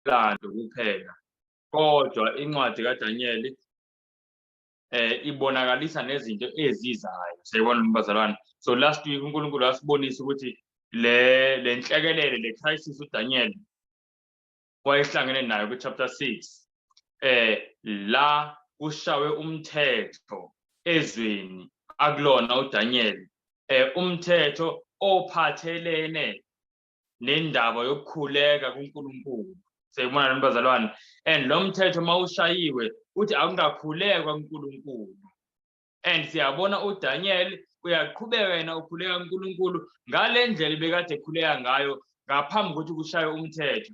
umlando kuphela, kodwa incwadi kaDaniyeli ibonakalisa nezinto ezizayo. Siyayibona bazalwane. So last week uNkulunkulu wasibonisa ukuthi le nhlekelele, le crisis uDaniel wayehlangene nayo ku chapter 6, la kushawe umthetho ezweni akulona uDaniel, umthetho ophathelene nendaba yokukhuleka kuNkulunkulu. Siyayibona lento bazalwane. And lo mthetho mawushayiwe uthi akungakhulekwa kuNkulunkulu. And siyabona uDaniel uyaqhubeka yena ukhuleka kuNkulunkulu ngale ndlela ebekade ekhuleka ngayo ngaphambi kokuthi kushaywe umthetho.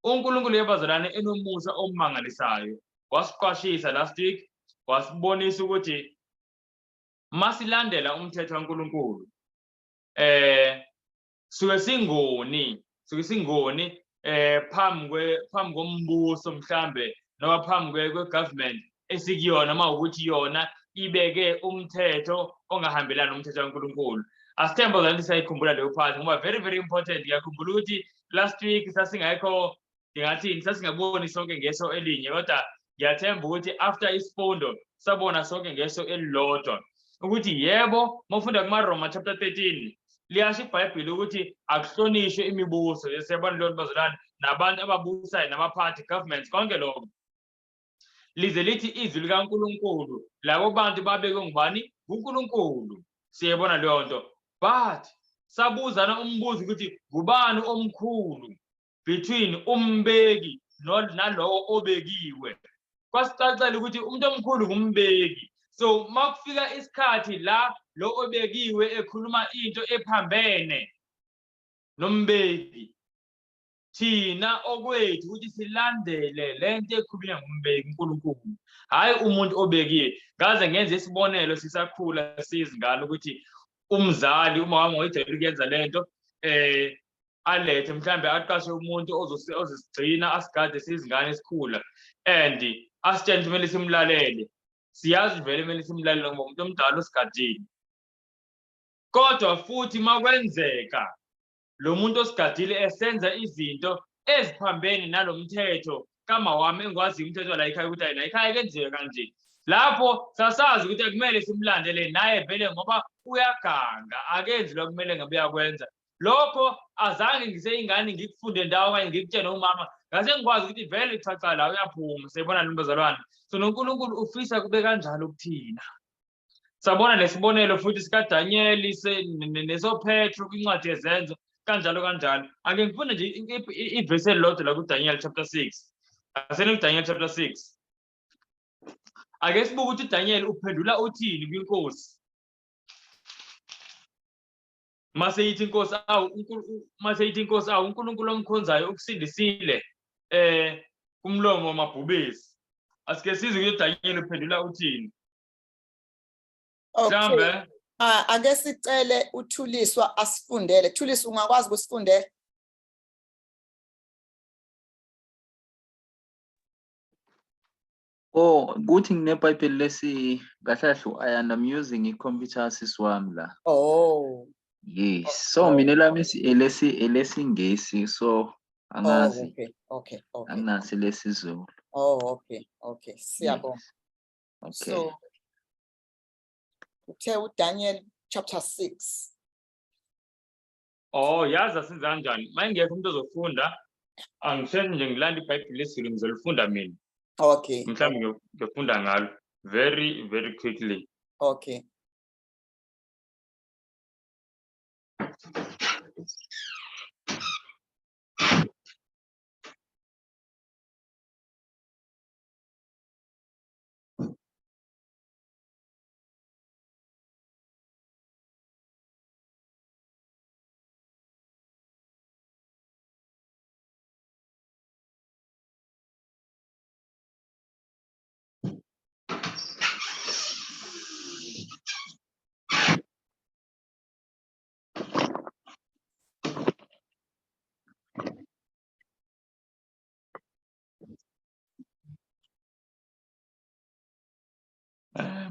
UNkulunkulu yebazalwane enomusa omangalisayo wasiqwashisa last week, wasibonisa ukuthi masilandela umthetho kaNkulunkulu suke singoni, suke singoni phambi kombuso mhlambe noma phambi kwe-government esikuyona, uma ukuthi yona ibeke umthetho ongahambelani nomthetho kaNkulunkulu. Asithembe bazalwane siyayikhumbula leyo part ngoba very very important. Ngiyakhumbula ukuthi last week sasingekho, ngingathini, sasingaboni sonke ngeso elinye, kodwa ngiyathemba ukuthi after isifundo sabona sonke ngeso elilodwa ukuthi yebo, mawufunda kumaRoma chapter 13 liyasho iBhayibheli ukuthi akuhlonishwe imibuso. Siyabona leyo nto bazalwane, nabantu ababusayo nabaphathi, governments, konke lokho. Lize lithi izwi likaNkulunkulu labo bantu babekwe ngubani? NguNkulunkulu. Siyayibona leyo nto. But sabuzana umbuzo ukuthi ngubani omkhulu between umbeki nalowo obekiwe. Kwasicacela ukuthi umuntu omkhulu ngumbeki. So makufika isikhathi la lo obekiwe ekhuluma into ephambene nombeki, thina okwethu ukuthi silandele lento ekhulunywa ngumbeki uNkulunkulu, hhayi umuntu obekiwe. Ngaze ngenze isibonelo sisakhula sizingane ukuthi umzali uma wami wayejwayele ukuyenza lento, alethe mhlambe aqashe umuntu ozosigcina asigade sizingane esikhula, and asitshele ukuthi kumele simlalele. Siyazi vele kumele simlalele ngoba umuntu omdala osigadile, kodwa futhi makwenzeka lo muntu osigadile esenza izinto eziphambene nalomthetho kama wami engikwaziyo umthetho la ekhaya ukuthi la ekhaya kwenziwe kanje, lapho sasazi ukuthi akumele simlandele naye vele ngoba uyaganga, akenzi lokho kumele ngabe uyakwenza. Lokho azange ngiseyingane ngikufunde ndawo okanye ngikutshene umama, ngase ngikwazi ukuthi vele cha cha la uyaphuma. Siyibona lo bazalwane. So noNkulunkulu ufisa kube kanjalo kuthina. Sabona lesibonelo futhi sikaDaniel nesoPetro kwincwadi yeZenzo, kanjalo kanjalo. Ake ngifunde nje ivesi elilodwa la kuDaniel chapter 6. Asene kuDaniel chapter 6. Ake sibuke ukuthi uDaniel uphendula uthini kwinkosi. Mase ithi inkosi, awu, mase ithi inkosi, awu, uNkulunkulu omkhonzayo ukusindisile kumlomo wamabhubesi. Asike sizwe ukuthi uDaniel uphendula uthini. Mhlambe Ake sicele uThuliswa asifundele. Thuliswa, ungakwazi ukusifundela? Oh, kuthi ngineBhayibheli lesi kahle kahle and I'm using i-computer sisi wami la. Oh. Yes. So mina elami elesi elesingesi, so angazi. Oh, okay. Okay, okay. Anginaso lesizulu. Oh, okay, okay. Siyabonga. Yes. Okay. So uthe uDaniel chapter 6. Oh, yazi asenza kanjani? Mayingekho umuntu ozofunda, angisheshe nje ngilanda iBhayibheli lesiZulu ngizolifunda mina. Okay. Mhlawumbe ngiyofunda ngalo very very quickly. Okay.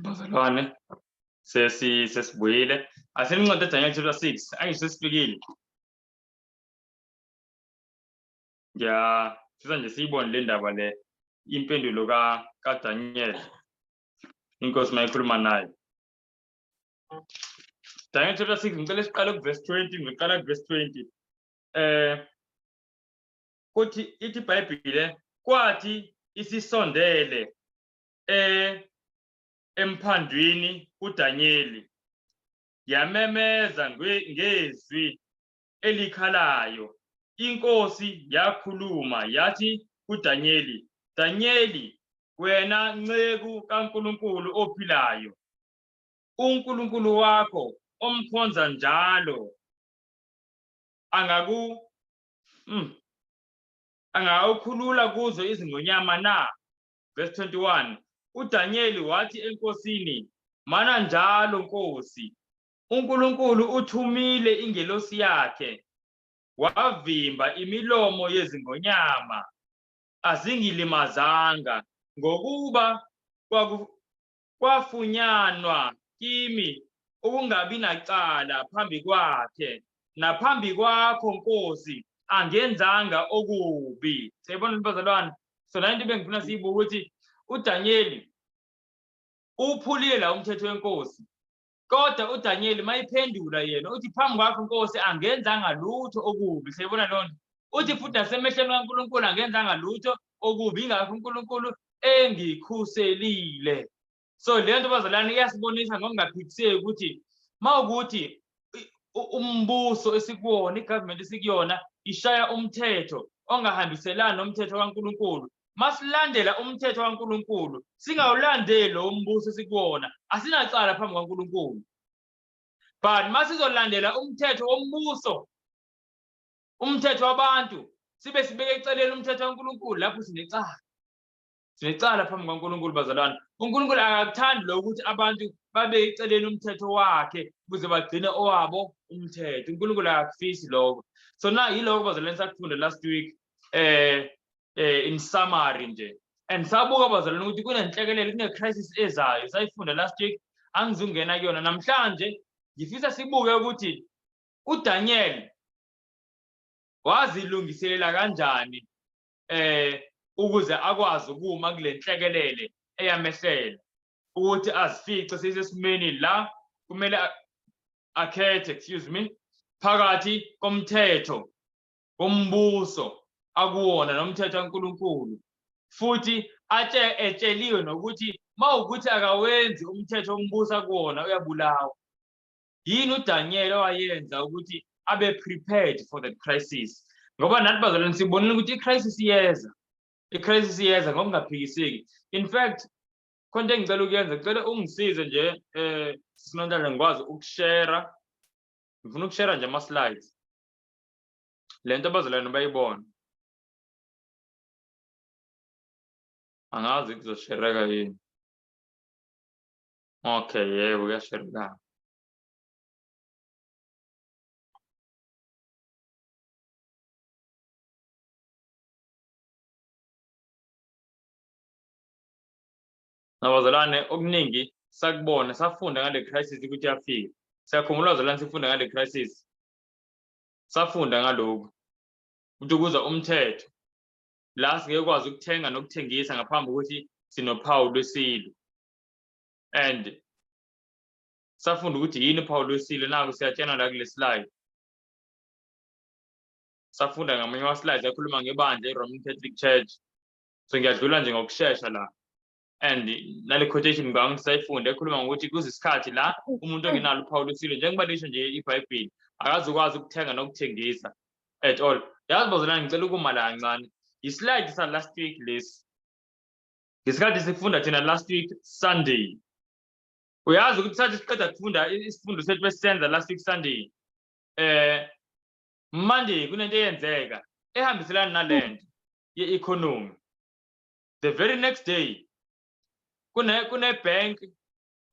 Bazalwane, sesibuyile. Asenincwadi eDaniel chapter 6, angisho sesifikile. Sisa nje siyibone le ndaba le, impendulo kaDaniel, inkosi mayikhuluma naye. Daniel chapter 6, ngicela siqale ku-verse 20, ngiqala ku-verse 20. Kuthi ithi iBhayibhile, kwathi isisondele emphandwini kuDanyeli, yamemeza ngezwi elikhalayo. Inkosi yakhuluma yathi kuDanyeli, Danyeli, wena nceku kaNkulunkulu ophilayo, uNkulunkulu wakho omkhonza njalo angawukhulula kuzo izingonyama na? Verse 21, uDanyeli wathi enkosini, mana njalo nkosi, uNkulunkulu uthumile ingelosi yakhe, wavimba imilomo yezingonyama, azingilimazanga, ngokuba kwafunyanwa kimi ukungabi nacala phambi kwakhe, naphambi kwakho nkosi angenzanga okubi. Siyayibona bazalwane? So la into bengifuna siyibuke ukuthi uDanyeli uphulile la umthetho wenkosi, kodwa uDanyeli mayiphendula yena uthi phambi kwakho nkosi angenzanga lutho okubi. Siyayibona loo nto? Uthi futhi nasemehlweni kaNkulunkulu angenzanga lutho okubi, ingakho uNkulunkulu engikhuselile. So le nto bazalwane iyasibonisa ngokungaphikiseki ukuthi mawukuthi umbuso esikuwona, i-government esikuyona ishaya umthetho ongahambiselani nomthetho kaNkulunkulu, masilandela umthetho kaNkulunkulu singawulandeli lo mbuso esikuwona, asinacala phambi kaNkulunkulu. But masizolandela umthetho wombuso, umthetho wabantu, sibe sibeke eceleni umthetho kaNkulunkulu, lapho sinecala. Sinecala phambi kaNkulunkulu bazalwane. uNkulunkulu akakuthandi lokho ukuthi abantu babe eceleni umthetho wakhe ukuze bagcine owabo umthetho. uNkulunkulu akakufisi lokho. So na yiloko bazalwane sakufunda last week in summary nje. And sabuka bazalwane ukuthi kunenhlekelele, kune-crisis ezayo. Sayifunda last week, angizungena kuyona. Namhlanje ngifisa sibuke ukuthi uDaniel wazilungiselela kanjani ukuze akwazi ukuma kule nhlekelele eyamehlela, ukuthi azifice sesesimeni la kumele akhethe, excuse me, phakathi komthetho wombuso akuwona nomthetho kaNkulunkulu, futhi etsheliwe nokuthi mawukuthi akawenzi umthetho wombuso akuwona uyabulawa. Yini uDaniel owayenza ukuthi abe prepared for the crisis? Ngoba nathi bazalwane sibonile ukuthi i-crisis iyeza, i-crisis iyeza ngokungaphikiseki. In fact, khona into engicela ukuyenza, ngicela ungisize nje Sinonhlanhla, ngikwazi ukushare, ngifuna ukushare nje ama-slides, le nto abazalwane bayibone. Angazi kuzoshereka yini. Okay, yebo kuyashereka. Nabazalwane, okuningi sakubona, safunda ngale crisis ukuthi yafika. Siyakhumbula bazalwane sifunda ngale crisis. Safunda ngalokhu ukuthi kuza umthetho la singeke kwazi ukuthenga nokuthengisa ngaphambi kokuthi sinophawu lwesilo. And safunda ukuthi yini uphawu lwesilo, naku siyatshena la kule slide. Safunda ngamanye ama-slides akhuluma ngebandla i-Roman Catholic Church. So ngiyadlula nje ngokushesha la. And nale quotation ngicabanga ukuthi sayifunda ekhuluma ngokuthi kuze isikhathi la umuntu ongenalo uphawu lwesilo, njengoba lisho nje iBhayibheli, akazukwazi ukuthenga nokuthengisa at all. Yazi bazalwane, ngicela ukuma la kancane. I-slide sa last week lesi. Ngesikhathi sifunda thina last week Sunday. Uyazi ukuthi sathi siqeda kufunda isifundo sethu besisenza last week Sunday. Monday kunento eyenzeka ehambiselana nalento ye-economy. The very next day kune bank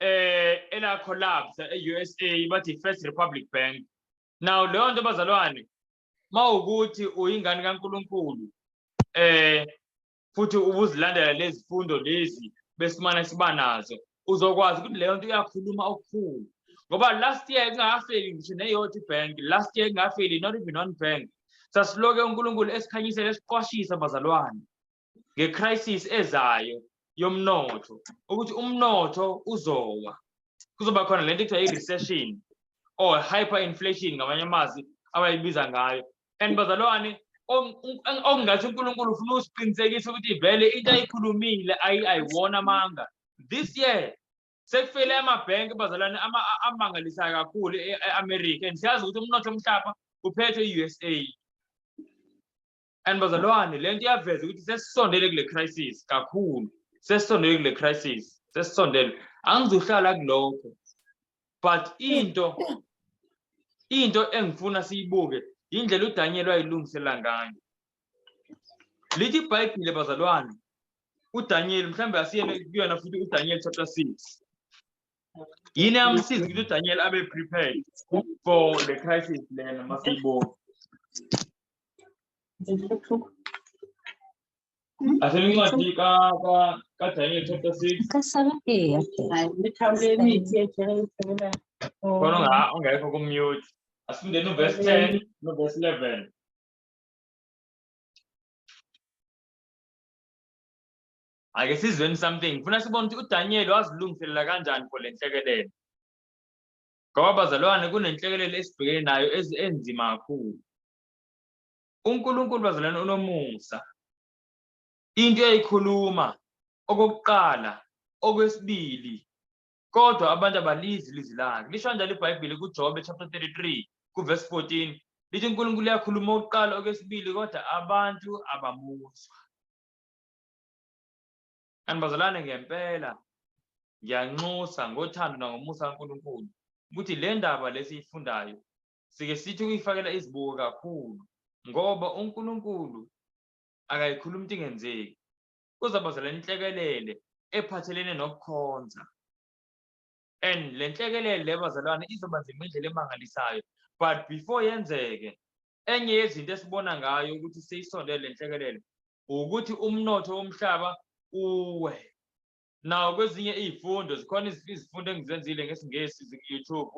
ela collapse e-USA, bathi First Republic Bank. Now leyo nto bazalwane, mawukuthi uyingane kaNkulunkulu futhi ubuzilandela lezi fundo lezi besimane siba nazo, uzokwazi ukuthi leyo nto iyakhuluma okukhulu. Ngoba last year kungakafeli ngisho neyodwa ibhenki, last year kungafeli not even one bank. Sasiloke uNkulunkulu esikhanyisele esiqwashisa bazalwane ngecrisis ezayo yomnotho, ukuthi umnotho uzowa, kuzoba khona lento ekuthiwa i-recession or hyperinflation ngamanye amazwi abayibiza ngayo. And bazalwane, okungathi uNkulunkulu ufuna usiqinisekisa ukuthi vele into ayikhulumile ayiwona amanga. This year sekufele amabhenki bazalwane amangalisayo kakhulu e-America, and siyazi ukuthi umnotho omhlaba uphethwe i-USA. And bazalwane, lento iyaveza ukuthi sesisondele kule crisis kakhulu, sesisondele kule crisis, sesisondele. Angizuhlala kulokho, but into engifuna siyibuke indlela uDaniel wayilungisela ngayo. Lithi iBhayibhile bazalwane, uDaniel, mhlambe asiyene kuyona futhi uDaniel chapter 6. Yini yamsiza ukuthi uDaniel abe prepared for the crisis lena masiyibona? Asenincwadi kaDaniel chapter 6. Khona ongekho ku-mute. Asifundeni uverse 10 noverse 11. Ake sizweni something. Ngifuna sibone ukuthi uDaniel wazilungiselela kanjani for le nhlekelele. Ngoba bazalwane, kunenhlekelele esibhekene nayo enzima kakhulu. uNkulunkulu bazalwane unomusa. Into eyayikhuluma okokuqala, okwesibili, kodwa abantu abalizwi ilizwi lakhe. Lisho kanjalo iBhayibheli kuJobe chapter 33 kuverse 14, lithi uNkulunkulu uyakhuluma okokuqala, okwesibili, kodwa abantu abamuzwa. And bazalwane, ngempela ngiyanxusa ngothando nangomusa kaNkulunkulu ukuthi le ndaba lesiyifundayo sike sithi ukuyifakela izibuko kakhulu, ngoba uNkulunkulu akayikhulumi into ingenzeki. Kuzabazalwane inhlekelele ephathelene nokukhonza, and le nhlekelele le bazalwane izoba nzima indlela emangalisayo. But before yenzeke, enye yezinto esibona ngayo ukuthi seyisondele le nhlekelele ukuthi umnotho womhlaba uwe. Nawo kwezinye iy'fundo zikhona, izifundo engizenzile ngesiNgesi ziku-YouTube,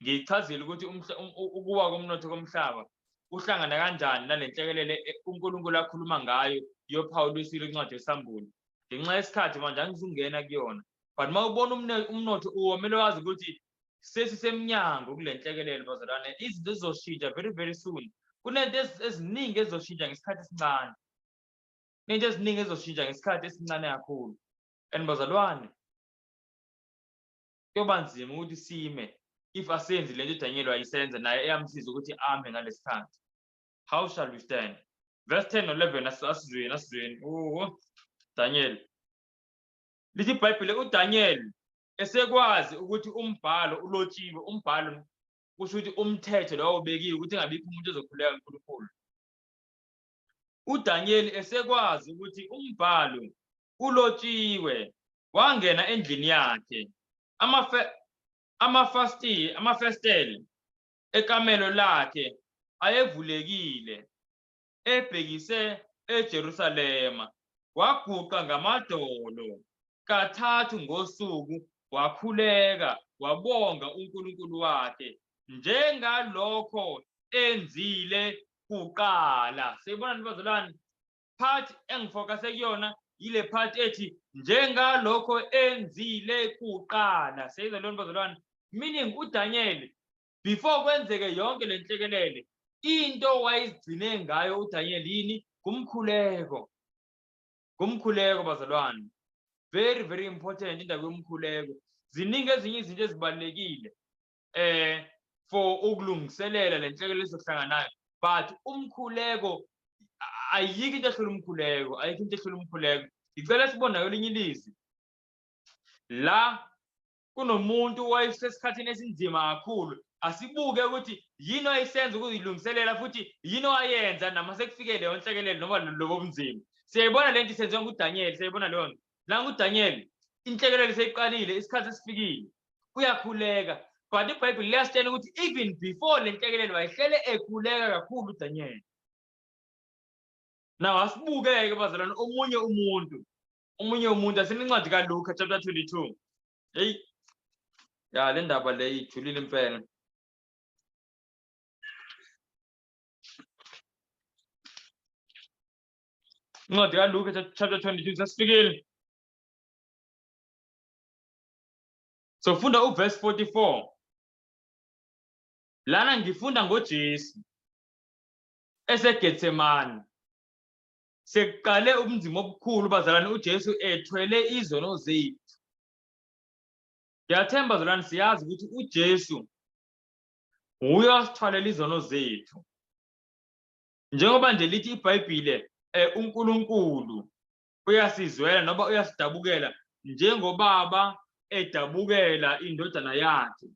ngiyichazile ukuthi ukuwa komnotho komhlaba kuhlangana kanjani nale nhlekelele uNkulunkulu akhuluma ngayo yophawu lwesilo incwadi yeSambulo. Ngenxa yesikhathi manje angizungena kuyona, but uma ubona umnotho uwomele, wazi ukuthi sesisemnyango kule nhlekelele bazalwane. Izinto zizoshintsha very very soon. Kunento eziningi ezizoshintsha ngesikhathi esincane, into eziningi ezoshintsha ngesikhathi esincane kakhulu. And bazalwane, kuyoba nzima ukuthi sime if asenzi lento uDaniel wayisenza naye eyamsiza ukuthi ame ngalesikhathi. How shall we stand? Verse 10 no 11, asizweni, asizweni. Oh, Daniel, lithi iBhayibheli, uDaniel esekwazi ukuthi umbhalo ulotshiwe. Umbhalo kusho ukuthi umthetho lowo ubekiwe ukuthi engabikho umuntu ozokhuleka kuNkulunkulu. UDaniel esekwazi ukuthi umbhalo ulotshiwe, wangena endlini yakhe, amafasteli ekamelo lakhe ayevulekile ebhekise eJerusalema, waguqa ngamadolo kathathu ngosuku, wakhuleka, wabonga uNkulunkulu wakhe njengalokho enzile kuqala. Siyibona bazalwane, part engifocuse kuyona yile part ethi njengalokho enzile kuqala. Siyizwa leyo bazalwane? Meaning uDaniel, before kwenzeke yonke le nhlekelele, into wayizigcine ngayo uDaniel yini? Ngumkhuleko, ngumkhuleko bazalwane. Very very important indaba yomkhuleko. Ziningi ezinye izinto ezibalulekile for ukulungiselela le nhlekelele esohlangana nayo, but umkhuleko, ayikho into ehlula umkhuleko, ayikho into ehlula umkhuleko. Ngicela sibone kwelinye ilizwi la kunomuntu wayesesikhathini esinzima kakhulu. Asibuke ukuthi yini wayesenza ukuzilungiselela futhi yini owayenza nama sekufike leyo nhlekelele noma lobo bunzima. Siyayibona lento isenziwa nguDaniel, siyayibona leyo nto la nguDaniel. Inhlekelele seyiqalile, isikhathi esifikile, uyakhuleka. But iBhayibheli liyasitshela ukuthi even before le nhlekelele wayehlele ekhuleka kakhulu uDaniel. Now asibukeke bazalwane omunye umuntu, omunye umuntu. Asinincwadi kaLuka chapter 22. Hey ya, le ndaba le ijulile impela. Incwadi kaLuka chapter 22, sesifikile. So funda uverse 44. Lana ngifunda ngoJesu eseGetsemane. Sekuqale ubunzima obukhulu, bazalwane, uJesu ethwele izono zethu. Ngiyathemba, bazalwane, siyazi ukuthi uJesu nguye osithwalela izono zethu. Njengoba nje lithi iBhayibhile, uNkulunkulu uyasizwela noma uyasidabukela njengobaba edabukela indodana yakhe.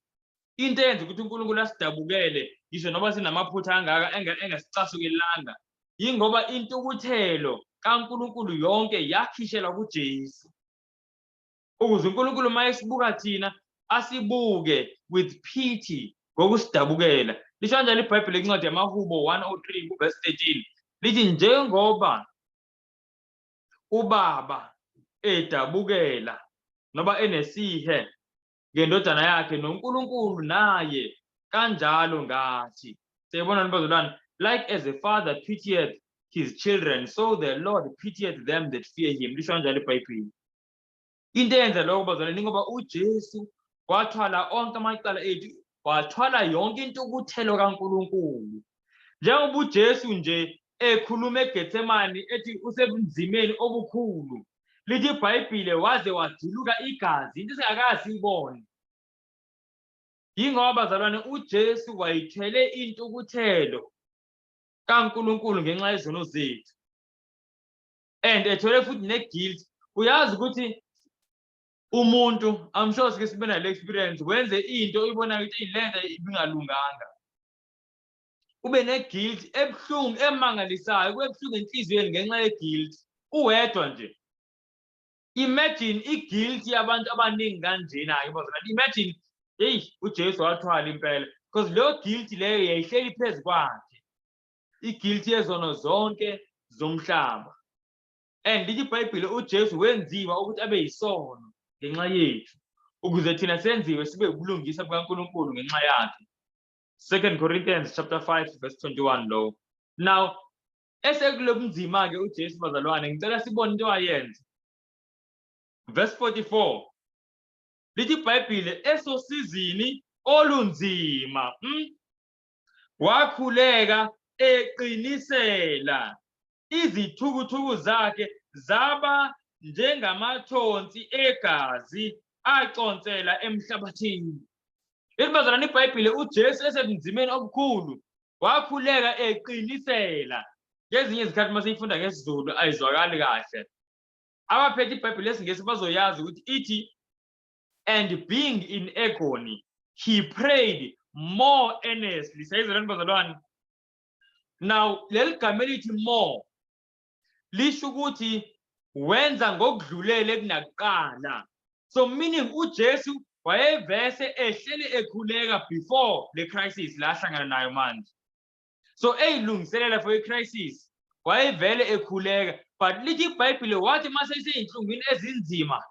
Into eyenza ukuthi uNkulunkulu asidabukele ngisho noma sinamaphutha angaka, engasicasukelanga, yingoba intukuthelo kaNkulunkulu yonke yakhishelwa kuJesu, ukuze uNkulunkulu uma esibuka thina asibuke with pity, ngokusidabukela. Lisho kanjalo iBhayibheli incwadi yamaHubo 103 kuverse 13, lithi njengoba ubaba edabukela noba enesihe ngendodana yakhe, noNkulunkulu naye kanjalo ngathi. Siyabona, bazalwane, like as a father pitieth his children, so the Lord pitieth them that fear him. Lisho kanjalo iBhayibheli. Into eyenza lokho, bazalwane, ingoba uJesu wathwala onke amacala ethu, wathwala yonke intukuthelo kaNkulunkulu. Njengoba uJesu nje ekhuluma eGetsemane ethi usebunzimeni obukhulu, lithi iBhayibhile waze wajuluka igazi, into esingakaze siyibone. Yingoba, bazalwane, uJesu wayithwele intukuthelo kaNkulunkulu ngenxa yezono zethu and ethwele futhi ne-guilt. Uyazi ukuthi umuntu, I'm sure sike sibe nale experience, wenze into oyibona ukuthi lento ibingalunganga, ube ne-guilt ebuhlungu emangalisayo, kube buhlungu enhliziyweni ngenxa ye-guilt uwedwa nje. Imagine i-guilt yabantu abaningi kanjena-ke, bazalwane. Imagine, heyi, uJesu wathwala impela, because leyo guilt leyo yayihleli phezu kwakhe, i-guilt yezono zonke zomhlaba. And lithi iBhayibheli uJesu wenziwa ukuthi abe yisono ngenxa yethu, ukuze thina senziwe sibe ubulungisa bukaNkulunkulu ngenxa yakhe. 2 Corinthians chapter 5 verse 21 lo. Now esekulobunzima-ke uJesu, bazalwane, ngicela sibone into ayenza. Verse 44 lithi iBhayibhile esosizini olunzima, Wakhuleka eqinisela, izithukuthuku zakhe zaba njengamathonsi egazi aconsela emhlabathini. Lithi, bazalwane, iBhayibhile uJesu esebunzimeni obukhulu wakhuleka eqinisela. Ngezinye izikhathi uma siyifunda ngesiZulu ayizwakali kahle. Abaphethe iBhayibheli lesiNgisi bazoyazi ukuthi ithi, "And being in agony he prayed more earnestly." Siyayizwa lento, bazalwane? Now leli gama elithi "more" lisho ukuthi wenza ngokudlulele kunakuqala. So meaning uJesu wayevese ehleli ekhuleka before le crisis la ahlangana nayo manje. So eyilungiselela for i-crisis wayevele ekhuleka, but lithi iBhayibhile wathi mase eseyinhlungwini ezinzima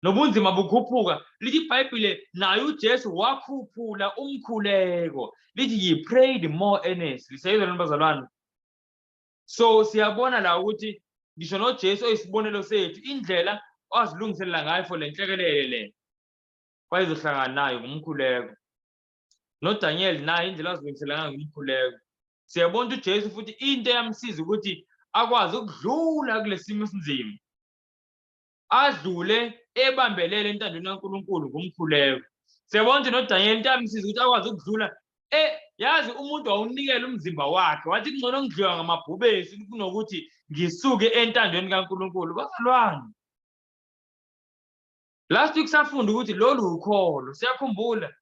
nobunzima bukhuphuka, lithi iBhayibhile naye uJesu wakhuphula umkhuleko, lithi he prayed more earnestly. Siyayizwa lento, bazalwane? So siyabona la ukuthi ngisho noJesu oyisibonelo sethu, indlela wazilungiselela ngayo for le nhlekelele le wayezohlangana nayo ngumkhuleko. NoDaniel naye indlela wazilungiselela ngayo ngumkhuleko. Siyabona ukuthi uJesu futhi into eyamsiza ukuthi akwazi ukudlula kule simo esinzima, adlule ebambelele entandweni kaNkulunkulu, ngumkhuleko. Siyabona ukuthi noDaniel into eyamsiza ukuthi akwazi ukudlula, yazi umuntu wawunikela umzimba wakhe, wathi kungcono ngidliwa ngamabhubesi kunokuthi ngisuke entandweni kaNkulunkulu. Bazalwane, last week safunda ukuthi lolu ukholo. Siyakhumbula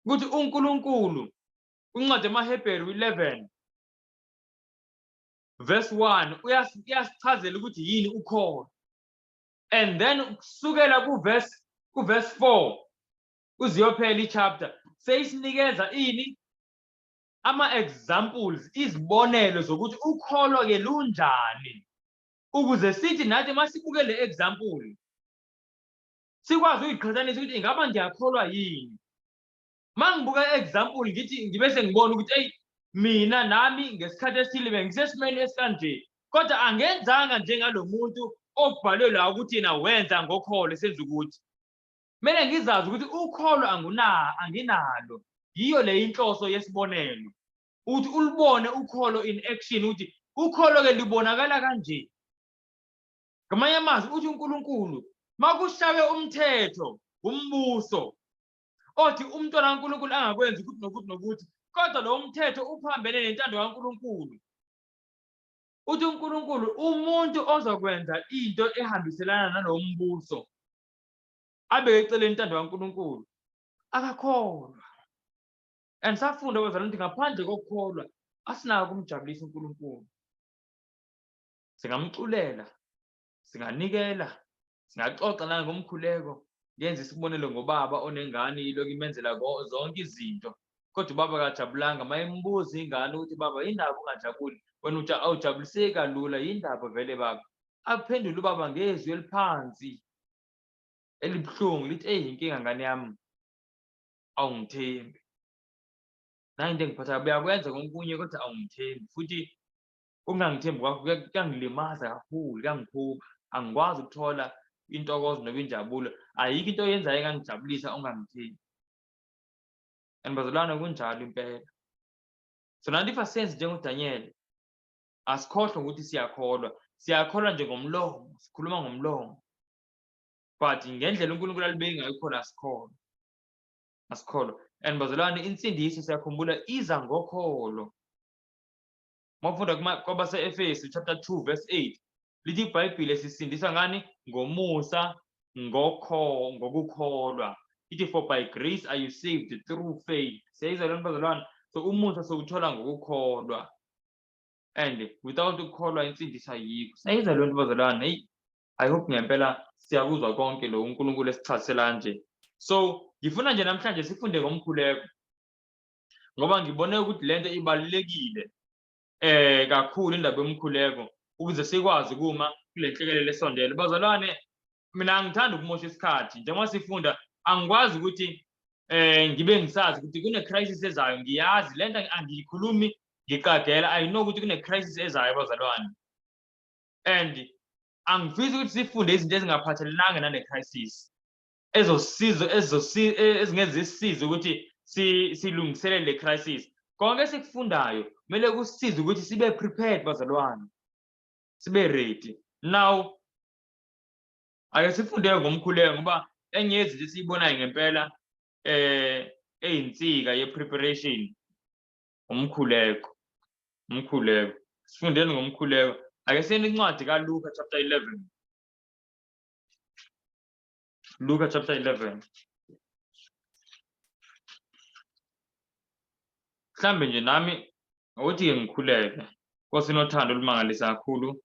ukuthi uNkulunkulu kwincwadi yamaHebheru 11 verse 1 uyasichazela ukuthi yini ukholo, and then kusukela kuverse 4 kuziyophela i-chapter seyisinikeza ini? Ama-examples, izibonelo zokuthi ukholo ke lunjani, ukuze sithi nathi masibuke le example sikwazi ukuyiqhathanisa ukuthi ingaba ngiyakholwa yini. Uma ngibuka example ngithi ngibe sengibona ukuthi eyi, mina nami ngesikhathi esithile bengisesimeni esikanje. Kodwa angenzanga njengalo muntu obhalwe la ukuthi yena wenza ngokholo senza ukuthi. Kumele ngizazi ukuthi ukholo anguna anginalo. Yiyo le inhloso yesibonelo. Ukuthi ulubone ukholo in action ukuthi ukholo ke libonakala kanje. Ngamanye amazwi uthi uNkulunkulu makushawe umthetho umbuso othi umntwana kaNkulunkulu angakwenzi ukuthi nokuthi nokuthi kodwa lo mthetho uphambene nentando kaNkulunkulu. Uthi uNkulunkulu umuntu ozokwenza into ehambiselana nalowo mbuso abeke eceleni intando kaNkulunkulu akakholwa. And safunda bazalwane ukuthi ngaphandle kokukholwa asinako ukumjabulisa uNkulunkulu. Singamculela, singanikela, singaxoxa nangomkhuleko. Ngenza isibonelo ngobaba onengane ilokhu imenzela zonke izinto kodwa ubaba akajabulanga uma embuza ingane ukuthi baba yindaba ungajabuli wena awujabuliseki kalula yindaba vele baba aphendule ubaba ngezwi eliphansi elibuhlungu lithi eyi inkinga ngane yami awungithembi nayo into engiphatha uyakwenza konkunye kodwa awungithembi futhi ukungangithembi kwakho kuyangilimaza kakhulu kuyangikhuba angikwazi ukuthola intokozo noma injabulo ayikho into oyenzayo engangijabulisa ungangithembi and bazalwane kunjalo impela so nathi if asenze njengoDaniel asikhohlwe ukuthi siyakholwa siyakholwa nje ngomlomo sikhuluma ngomlomo but ngendlela uNkulunkulu alibeke ngayo khona asikholwa asikholwa and bazalwane insindiso siyakhumbula iza ngokholo mawufunda kwabase-Efesu chapter 2 verse 8 lithi iBhayibhile sisindiswa ngani ngomusa ngokho ngokukholwa ithi for by grace are you saved through faith siyayizwa lento bazalwane so umusa sowuthola ngokukholwa and without ukukholwa insindiso ayikho siyayizwa lento bazalwane hey i hope ngempela siyakuzwa konke lo uNkulunkulu esichazisela nje so ngifuna nje namhlanje sifunde ngomkhuleko ngoba ngibone ukuthi lento ibalulekile eh kakhulu indaba yomkhuleko ukuze sikwazi kuma kule nhlekelele esondele bazalwane mina angithandi ukumosha isikhathi njengoba sifunda angikwazi ukuthi eh ngibe ngisazi ukuthi kune crisis ezayo ngiyazi lento angiyikhulumi ngiqagela i know ukuthi kune crisis ezayo bazalwane and angifisi ukuthi sifunde izinto ezingaphathelenanga nale crisis ezosizo ezingeze zisisize ukuthi silungiselele le crisis konke esikufundayo kumele kusisize ukuthi sibe prepared bazalwane sibe ready now ake sifunde ngomkhuleko ngoba enye yezinto esiyibonayo ngempela eh eyinsika ye-preparation umkhuleko umkhuleko sifundeni ngomkhuleko ake siyeni incwadi kaLuka chapter 11 Luka chapter 11. Mhlambe nje nami ngokuthi ke ngikhuleke. Nkosi inothando olumangalisa kakhulu.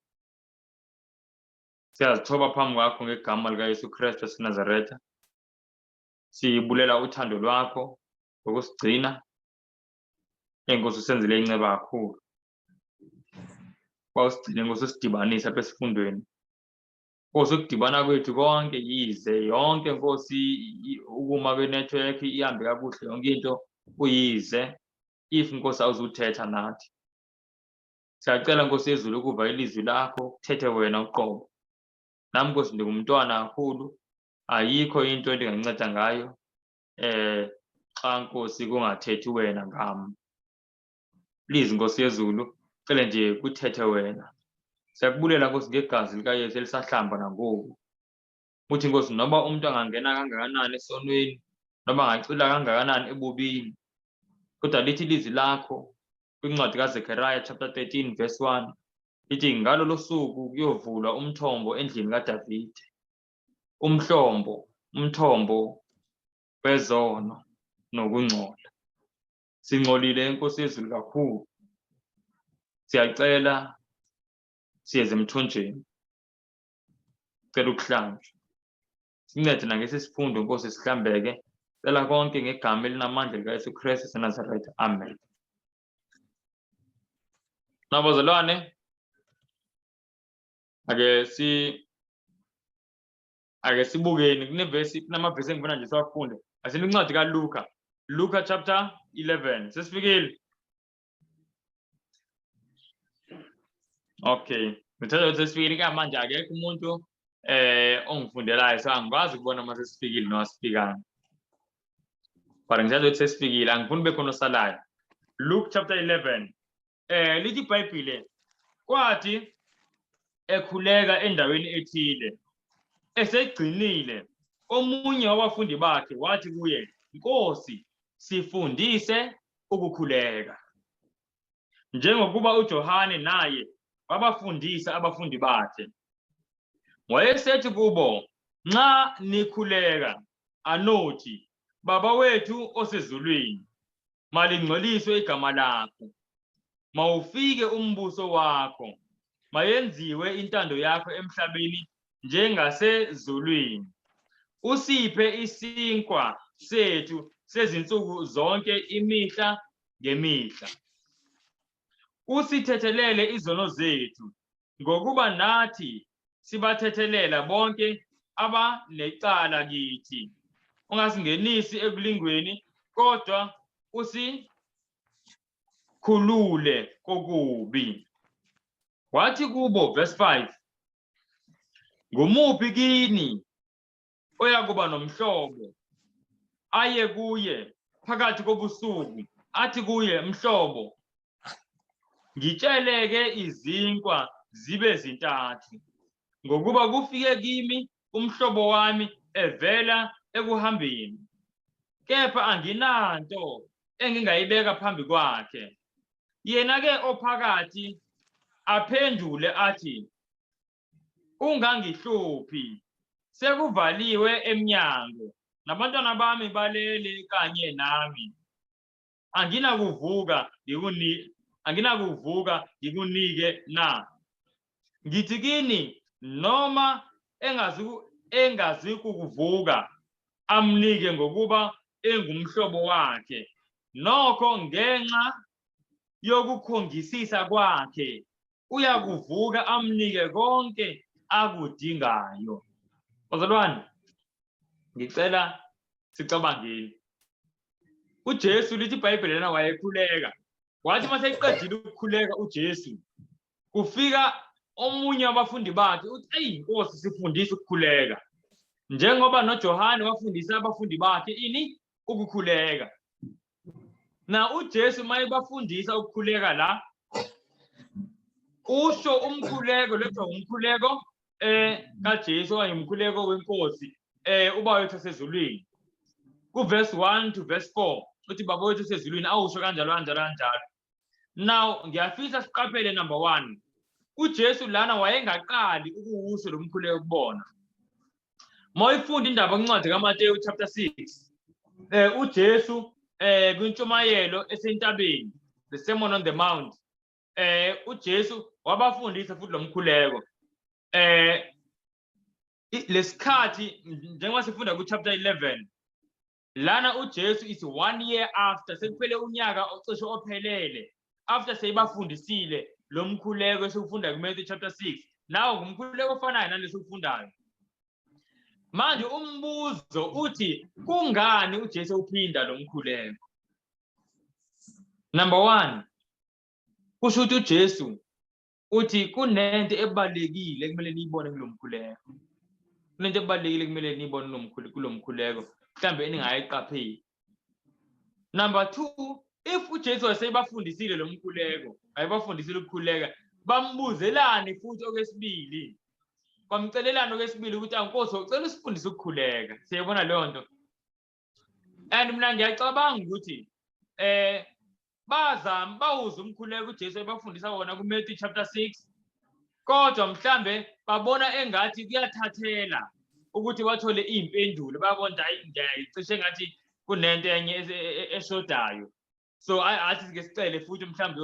Siyazithoba phambi kwakho ngegama likaYesu Kristu waseNazaretha. Sibulela uthando lwakho ngokusigcina. Enkosi usenzele inceba kakhulu. Wawusigcine Nkosi usidibanise apha esifundweni. Nkosi ukudibana kwethu konke yize yonke Nkosi ukuma kwe-network ihambe kakuhle yonke into kuyize if Nkosi awuzuthetha nathi. Siyacela Nkosi yezulu ukuva ilizwi lakho kuthethe wena uqobo. Nami Nkosi ndingumntwana kakhulu ayikho into endinganceda ngayo eh xa Nkosi kungathethi wena ngam. Please Nkosi yezulu cele nje kuthethe wena. Siyakubulela Nkosi ngegazi likaYesu elisahlamba nangoku. Uthi Nkosi noma umuntu angangena kangakanani esonweni noma angacwila kangakanani ebubini kodwa lithi ilizwi lakho kwincwadi kaZechariah chapter 13 verse 1 lithi ngalolo suku kuyovulwa umthombo endlini kaDavide umhlombo umthombo wezono nokungcola Singcolile eNkosi yezulu kakhulu. Siyacela siyeze emthonjeni. Cela ukuhlanjwa. Sincede nangesi sifundo Nkosi sihlambeke. Cela konke ngegama elinamandla likaYesu Kristu seNazaretha. Amen. Nabazalwane ake si ake sibukeni kunevesi kunamavesi engifuna nje siwafunde asini incwadi kaLuka Luka chapter 11 sesifikile Okay, ngithatha ukuthi sesifikile ka manje. Akekho umuntu ongifundelayo, so angikwazi ukubona uma sesifikile noma sifikanga. But ngithatha ukuthi sesifikile, angifuni ube khona osalayo. Luke chapter 11. Lithi iBhayibhile, kwathi ekhuleka endaweni ethile, esegcinile, omunye wabafundi bakhe wathi kuye, "Nkosi, sifundise ukukhuleka, njengokuba uJohane naye wabafundisa abafundi bakhe." Wayesethi kubo, "Nxa nikhuleka, anothi, 'Baba wethu osezulwini, malingcweliswe igama lakho, mawufike umbuso wakho, mayenziwe intando yakho emhlabeni njengasezulwini. Usiphe isinkwa sethu sezinsuku zonke imihla ngemihla. Usithethelele izono zethu, ngokuba nathi sibathethelela bonke abanecala kithi. Ungasingenisi ekulingweni, kodwa usikhulule kokubi." Wathi kubo, verse 5, "Ngumuphi kini oyakuba nomhlobo, aye kuye phakathi kobusuku, athi kuye, 'Mhlobo, ngitsheleke izinkwa zibe zintathu, ngokuba kufike kimi umhlobo wami evela ekuhambeni, kepha anginanto engingayibeka phambi kwakhe'? Yena ke ophakathi aphendule athi, 'Ungangihluphi, sekuvaliwe emnyango, nabantwana bami balele kanye nami. Anginakuvuka ngikunike na?' Ngithi kini, noma engazikuvuka amnike ngokuba engumhlobo wakhe, nokho ngenxa yokukhongisisa kwakhe uyakuvuka amnike konke akudingayo." Bazalwane, ngicela sicabangeni. UJesu, lithi iBhayibheli lana, wayekhuleka. Wathi uma seqedile ukukhuleka uJesu, kufika omunye wabafundi bakhe, uthi, "Eyi Nkosi, sifundise ukukhuleka, njengoba noJohane wafundisa abafundi bakhe ini ukukhuleka." Na uJesu mayebafundisa ukukhuleka la, usho umkhuleko lethiwa umkhuleko kaJesu okanye umkhuleko weNkosi, uBaba wethu osezulwini. Ku verse 1 to verse 4 uthi, "Baba wethu osezulwini," awusho kanjalo kanjalo kanjalo. Now ngiyafisa siqaphele, number 1, uJesu lana wayengaqali ukuwusho lo mkhuleko kubona. Mawuyifunda indaba kwincwadi kaMateyu chapter 6, uJesu kwintshumayelo esentabeni, the Sermon on the Mount, uJesu wabafundisa futhi lo mkhuleko. Lesikhathi njengoba sifunda ku chapter 11 lana, uJesu is one year after, sekuphele unyaka ocishe ophelele after seyibafundisile lo mkhuleko esiwufunda ku-Matthew chapter 6. Nawo ngumkhuleko ofanayo nalesiwufundayo manje. Umbuzo uthi, kungani uJesu uphinda lo mkhuleko? Number 1, kusho ukuthi uJesu uthi kunento ebalulekile ekumele niyibone kulo mkhuleko, kunento ebalulekile ekumele niyibone kulo mkhuleko mhlambe eningayiqapheli. Number 2, if uJesu wasebafundisile lo mkhuleko, ayebafundisile ukukhuleka, bambuzelani futhi okwesibili? Kwamcelelani okwesibili ukuthi, "Ankosi, ucela usifundise ukukhuleka"? Siyayibona leyo nto. And mina ngiyacabanga ukuthi bazama bawuza umkhuleko uJesu ebafundisa wona kuMatthew chapter 6, kodwa mhlambe babona engathi kuyathathela ukuthi bathole iy'mpendulo. Bayabona, hayi, ngiyayicishe engathi kunento enye eshodayo, so athi sike sicele futhi. Mhlambe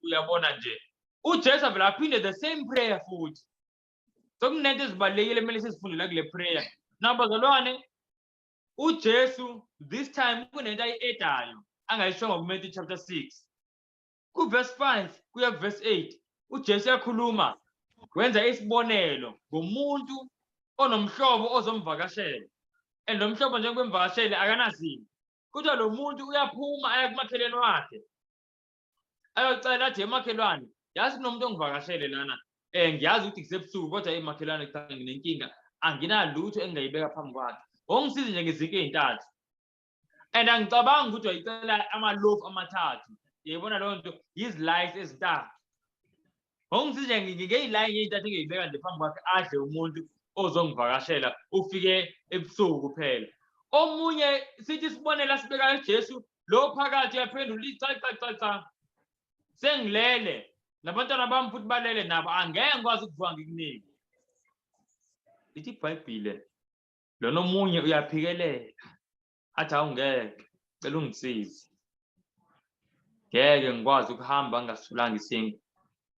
uyabona nje, uJesu avele aphinde the same prayer futhi. So kunento ezibalulekile kumele sizifunde kule prayer. Now bazalwane, uJesu this time kunento ayi-addayo angayishongo kuMatthew chapter 6. Ku-verse 5 kuya ku-verse 8, uJesu uyakhuluma, wenza isibonelo ngomuntu onomhlobo ozomvakashela, and lo mhlobo njengoba emvakashele akanazinto, kodwa lo muntu uyaphuma aya kumakhelwane wakhe ayocela, athi, "Emakhelwane Yazi kunomuntu ongivakashele lana, ngiyazi ukuthi kusebusuku, kodwa emakhelwane cha, nginenkinga, anginalutho engingayibeka phambi kwakhe, ongisize nje ngezinto ey'ntathu. And angicabangi ukuthi wayicela amalofu amathathu, uyayibona leyo nto, yizilayisi ezintathu. Ongisize nje ngey'layini ey'ntathu engiyibeka nje phambi kwakhe, adle umuntu ozongivakashela, ufike ebusuku kuphela. Omunye sithi isibonelo asibekayo uJesu, lo phakathi uyaphendula, cha cha cha cha, sengilele nabantwana bami futhi balele nabo, angeke ngikwazi ukuvuka ngikunike. Lithi iBhayibhile, lona omunye uyaphikelela, athi awungeke, cela ungisize, ngeke ngikwazi ukuhamba ngingasulanga isinkwa.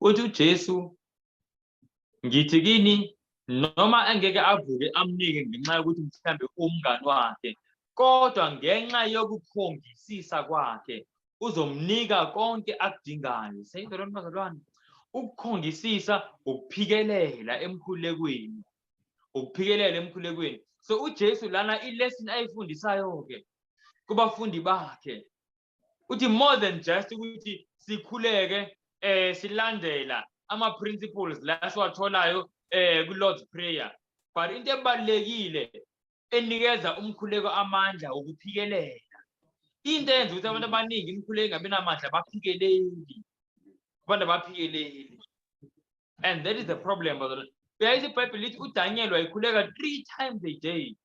Uthi uJesu, ngithi kini, noma engeke avuke amnike ngenxa yokuthi mhlambe umngani wakhe, kodwa ngenxa yokukhongisisa kwakhe uzomnika konke akudingayo. Seyizwa lona bazalwane, ukukhongisisa, ukuphikelela emkhulekweni, ukuphikelela emkhulekweni. So uJesu lana i-lesson ayifundisayo-ke kubafundi bakhe, uthi more than just ukuthi sikhuleke silandela ama-principles la siwatholayo ku-Lord's Prayer, but into ebalulekile enikeza umkhuleko amandla ukuphikelela. Into eyenza ukuthi abantu abaningi imikhuleko ingabi namandla, baphikeleli, abantu abaphikeleli, and that is the problem, bazalwane. Uyayithi iBhayibheli lithi uDaniel wayekhuleka 3 times a day.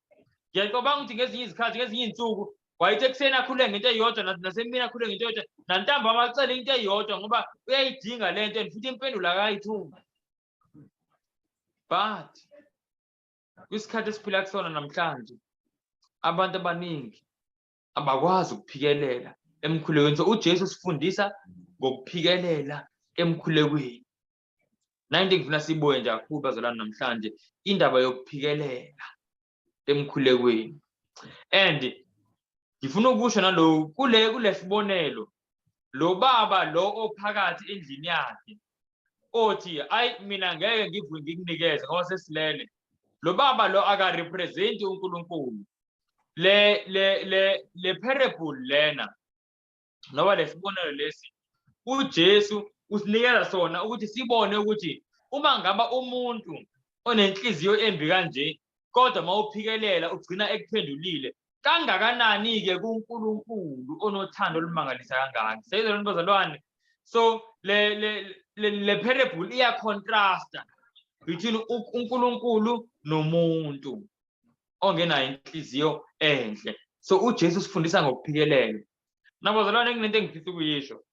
Ngiyacabanga ukuthi ngezinye izikhathi, ngezinye iy'nsuku wayethi ekuseni akhuleke ngento eyodwa, nasemini akhuleke ngento eyodwa, nantambama acele into eyodwa, ngoba uyayidinga le nto and futhi impendulo akayitholi. But kwisikhathi esiphila kusona namhlanje, abantu abaningi abakwazi ukuphikelela emkhulekweni. So uJesu usifundisa ngokuphikelela emkhulekweni. Nayinto engifuna siyibuye nje kakhulu bazalwane namhlanje, indaba yokuphikelela emkhulekweni. And ngifuna ukusho naloku kulesibonelo, lo baba lo ophakathi endlini yakhe othi ayi mina ngeke ngivuke ngikunikeze ngoba sesilele, lo baba lo akarepresenti uNkulunkulu. Le parable lena noma lesibonelo lesi uJesu usinikeza sona ukuthi sibone ukuthi uma ngaba umuntu onenhliziyo embi kanje, kodwa mawuphikelela ugcina ekuphendulile, kangakanani-ke kuNkulunkulu onothando olumangalisa kangaka. Seyizwa lento bazalwane? So le parable iya-contrasta between uNkulunkulu nomuntu ongenayo inhliziyo enhle. So uJesu usifundisa ngokuphikelela. Nabazalwane, kunento engifisa ukuyisho.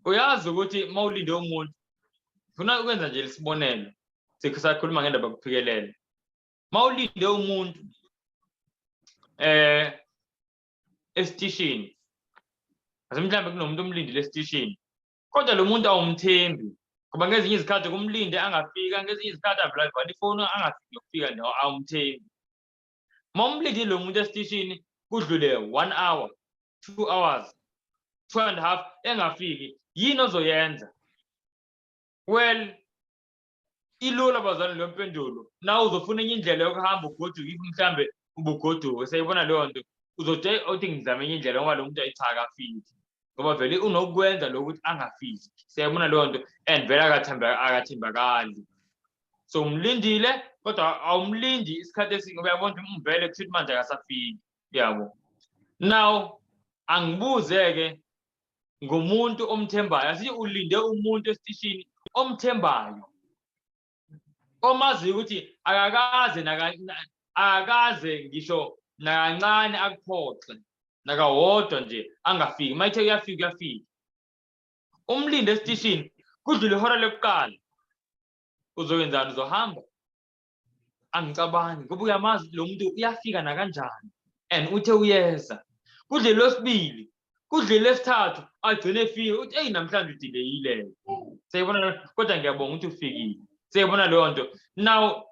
Uyazi ukuthi mawulinde umuntu, ngifuna ukwenza nje isibonelo, sisakhuluma ngendaba yokuphikelela. Mawulinde umuntu esitishini, ase mhlawumbe kunomuntu omlindile esitishini, kodwa lo muntu awumthembi, ngoba ngezinye izikhathi kumlinde angafika, ngezinye izikhathi avela avala ifoni angafiki nokufika nje, awumthembi. Uma umlindile lo muntu esitishini kudlule 1 hour, 2 hours, 2.5 engafiki, yini ozoyenza? Well, ilula bazalwane leyo mpendulo. Na uzofuna enye indlela yokuhamba ugoduke, if mhlambe ubugoduke, seyibona leyo nto, uzothi uthi ngizame enye indlela ngoba lo muntu ayi cha akafiki, ngoba vele unokwenza lokhu ukuthi angafiki. Siyayibona leyo nto, and vele akathembakali. So umlindile, kodwa awumlindi isikhathi esiningi, uyabona ukuthi vele kushuthi manje akasafiki, yabo. Now angibuze-ke ngomuntu omthembayo, asithi ulinde umuntu esitishini omthembayo, omaziyo ukuthi akakaze ngisho nakancane akuphoxe nakawodwa nje angafiki, uma ethe uyafika uyafika. Umlinde esitishini kudlule ihora lokuqala, uzokwenzani? Uzohamba? Angicabangi, ngoba uyamazi lo muntu uyafika nakanjani and uthe uyeza. Kudlule lwesibili, kudlule lwesithathu, agcine efika, uthi eyi namhlanje udileyile. Siyayibona, kodwa ngiyabonga ukuthi ufikile. Siyayibona leyo nto. Now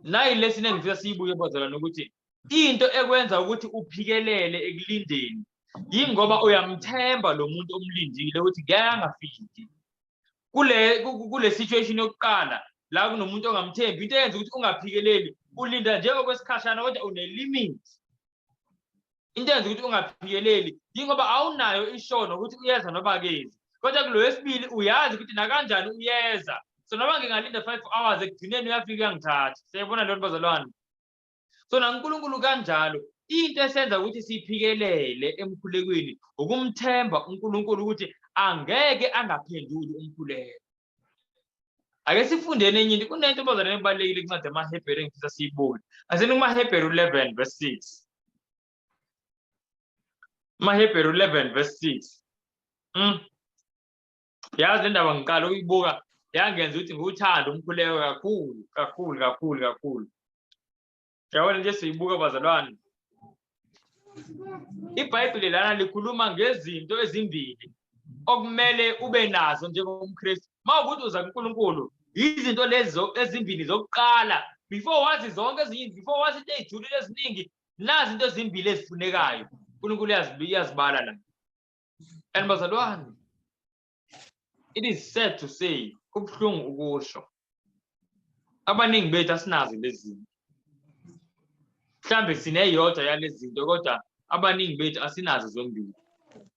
nayi lesson engifisa siyibuye bazalwane, ukuthi into ekwenza ukuthi uphikelele ekulindeni yingoba uyamthemba lo muntu omlindile ukuthi ngeke angafiki. Kule situation yokuqala la kunomuntu ongamthembi, into eyenza ukuthi ungaphikeleli, ulinda njengokwesikhashana kodwa une-limit. Into yenza ukuthi ungaphikeleli yingoba awunayo ishono ukuthi uyeza noma akezi. Kodwa kulo wesibili uyazi ukuthi nakanjani uyeza. So noma ngingalinda 5 hours, ekugcineni uyafika uyangithatha. Siyayibona leyo nto, bazalwane? So naNkulunkulu kanjalo, into esenza ukuthi siphikelele emkhulekweni ukumthemba uNkulunkulu ukuthi angeke angaphenduli umkhuleko. Ake sifundeni enye into. Kunento, bazalwane, ebalulekile incwadi yamaHebheru engifisa siyibone. Aseni kumaHebheru 11 verse 6. AmaHebheru 11 verse 6. Yazi le ndaba ngiqala ukuyibuka yangenza ukuthi ngiwuthande umkhuleko kakhulu kakhulu kakhulu kakhulu. Yabona nje siyibuka, bazalwane. IBhayibheli lana likhuluma ngezinto ezimbili okumele ube nazo njengomKristu. Mawukuthi uza kuNkulunkulu, izinto lezi ezimbili zokuqala before wazi zonke ezinye, before wazi into ey'julile eziningi, nazi into ezimbili ezifunekayo. uNkulunkulu uyazibala la. And bazalwane, it is sad to say, kubuhlungu ukusho, abaningi bethu asinazo lezi zinto. Mhlambe sineyodwa yalezi zinto, kodwa abaningi bethu asinazo zombili.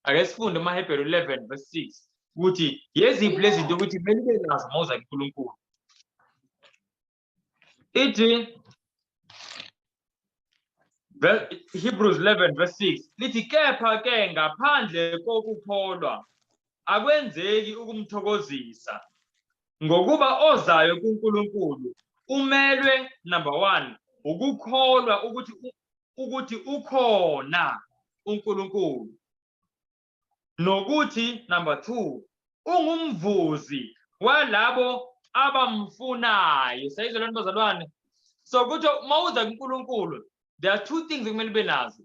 Ake sifunde amaHebheru 11 verse 6 ukuthi yeziphi lezi zinto ukuthi kumele ube nazo uma uza kuNkulunkulu. Ithi Hebrews 11 verse 6 lithi, "Kepha ke ngaphandle kokukholwa akwenzeki ukumthokozisa, ngokuba ozayo kuNkulunkulu umelwe, number 1, ukukholwa ukuthi ukhona uNkulunkulu, nokuthi, number 2, ungumvuzi walabo abamfunayo." Sayizwa lento, bazalwane? So kuthi mawuza kuNkulunkulu, there are two things ekumele ube nazo.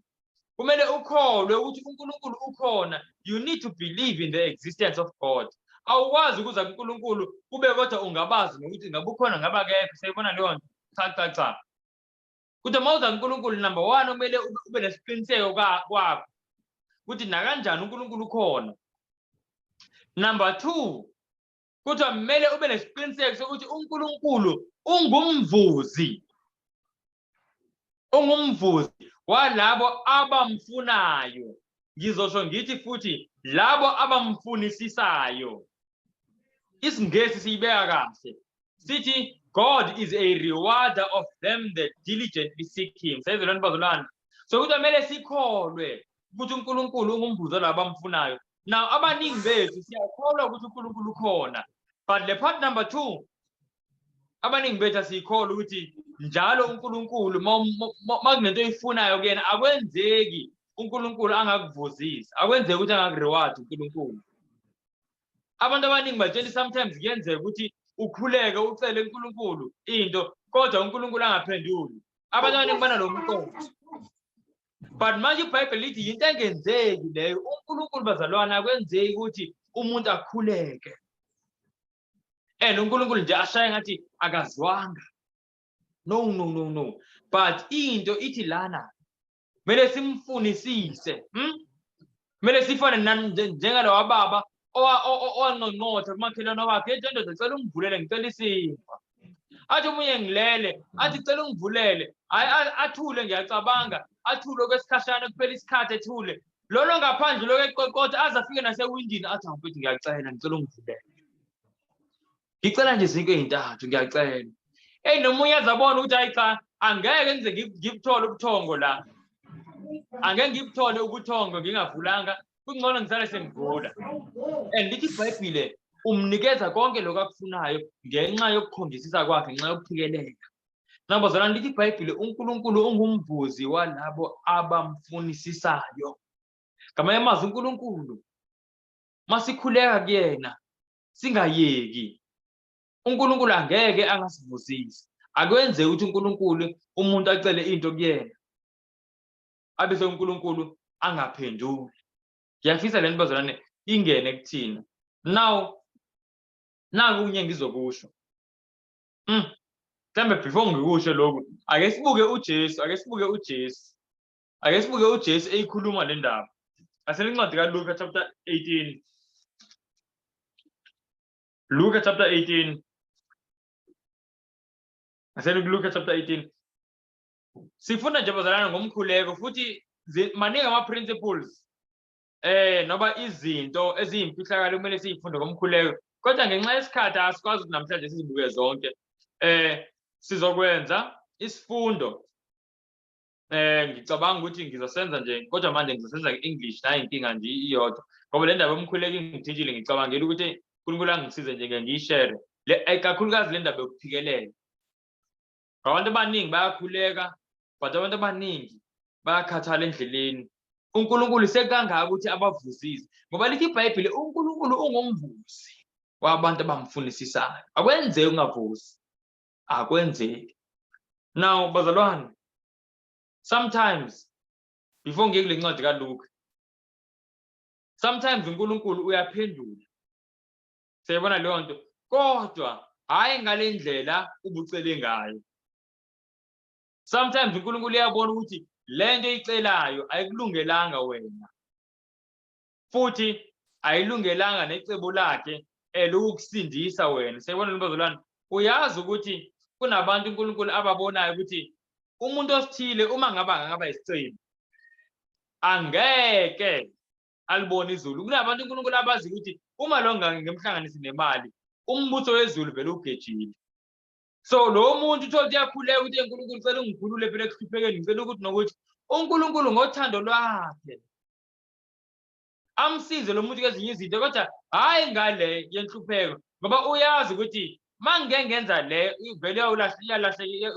Kumele ukholwe ukuthi uNkulunkulu ukhona. You need to believe in the existence of God. Awukwazi ukuza kuNkulunkulu kube kodwa ungabazi nokuthi ngabe ukhona, ngabe akekho. Siyayibona leyo nto? Cha, cha, cha. Kodwa mawuza kuNkulunkulu, number 1, kumele ube nesiqiniseko kwakho ukuthi nakanjani uNkulunkulu ukhona. Number 2, kuthiwa kumele ube nesiqiniseko sokuthi uNkulunkulu ungumvuzi, ungumvuzi walabo abamfunayo. Ngizosho ngithi futhi labo abamfunisisayo. IsiNgesi siyibeka kahle, sithi, "God is a rewarder of them that diligently seek him." Sayizwa lento, bazalwane? So kuthi kumele sikholwe ukuthi uNkulunkulu ungumvuzo walabo abamfunayo. Now abaningi bethu siyakholwa ukuthi uNkulunkulu ukhona, but le part number 2, abaningi bethu asiyikholwa ukuthi njalo uNkulunkulu ma kunento oyifunayo kuyena, akwenzeki uNkulunkulu angakuvuzisi, akwenzeki ukuthi angakureward uNkulunkulu. Abantu abaningi batshela, sometimes kuyenzeka ukuthi ukhuleke ucele uNkulunkulu into kodwa uNkulunkulu angaphenduli. Abantu abaningi banalo mqondo, but manje iBhayibheli lithi yinto engenzeki leyo. UNkulunkulu, bazalwane, akwenzeki ukuthi umuntu akhuleke and uNkulunkulu nje ashaye ngathi akazwanga. No, no, no, no. But into ithi lana kumele simfunisise. Kumele sifane njengalowa baba owanqonqotha kumakhelwane wakhe, ethi, "Ndoda, cela ungivulele, ngicela isinkwa." Athi omunye, "Ngilele." Athi, "Cela ungivulele." Hayi, athule, "Ngiyacabanga." Athule okwesikhashana, kuphela isikhathi ethule. Lolo ngaphandle lokho eqoqotha aze afike nasewindini, athi, "Mfethu, ngiyacela, ngicela ungivulele, ngicela nje izinkwa ey'ntathu, ngiyacela." Eyi, nomunye azabona ukuthi hayi cha, angeke ngize ngibuthole ubuthongo la, angeke ngibuthole ubuthongo ngingavulanga, kungcono ngisale sengivula. And lithi iBhayibhile umnikeza konke lokhu akufunayo ngenxa yokukhongisisa kwakhe, ngenxa yokuphikelela. Nabazalwane, lithi iBhayibhile uNkulunkulu ungumvuzi walabo abamfunisisayo. Ngamanye amazwi, uNkulunkulu masikhuleka kuyena singayeki, uNkulunkulu angeke angasivuzisi. Akwenzeki ukuthi uNkulunkulu umuntu acele into kuyena abese uNkulunkulu angaphenduli. Ngiyafisa le nto, bazalwane, ingene kuthina. Now naku kunye ngizokusho. Mhlambe before ngikusho lokhu, ake sibuke uJesu, ake sibuke uJesu, ake sibuke uJesu eyikhuluma le ndaba. Asele incwadi kaLuka chapter 18. Luka chapter 18. Asele kuLuka chapter 18. Sifunda nje, bazalwane, ngomkhuleko futhi. Maningi ama-principles noba izinto eziyimfihlakalo kumele siyifunde ngomkhuleko, kodwa ngenxa yesikhathi asikwazi ukuthi namhlanje sizibuke zonke. Sizokwenza isifundo, ngicabanga ukuthi ngizosenza nje, kodwa manje ngizosenza nge-English. Nayi inkinga nje iyodwa, ngoba le ndaba yomkhuleko ingithintile. Ngicabangela ukuthi uNkulunkulu angisize nje ngeke ngiyishere le, kakhulukazi le ndaba yokuphikelela. Abantu abaningi bayakhuleka, but abantu abaningi bayakhathala endleleni. UNkulunkulu sekangaka ukuthi abavuzise, ngoba lithi iBhayibheli uNkulunkulu ungumvuzi wabantu abamfunisisayo. Akwenzeki ungavuzi, akwenzeki. Now bazalwane, sometimes before ngiye kule ncwadi kaLuke, sometimes uNkulunkulu uyaphendula, siyayibona leyo nto, kodwa hhayi ngale ndlela ubucele ngayo. Sometimes uNkulunkulu uyabona ukuthi le nto oyicelayo ayikulungelanga wena, futhi ayilungelanga necebo lakhe elokukusindisa wena. Siyayibona le bazalwane. Uyazi ukuthi kunabantu uNkulunkulu ababonayo ukuthi umuntu osithile uma ngaba angaba isicebi angeke alibone izulu. Kunabantu uNkulunkulu abazi ukuthi uma lo ngemhlanganisi nemali, umbuso wezulu vele ugejile. So lo muntu uthola ukuthi uyakhuleka ukuthi, "uNkulunkulu, cela ungikhulule phela ekuhluphekeni, ngicela ukuthi nokuthi." UNkulunkulu ngothando lwakhe amsize lo muntu kwezinye izinto, kodwa hhayi ngale yenhlupheko, ngoba uyazi ukuthi uma ngike ngenza le vele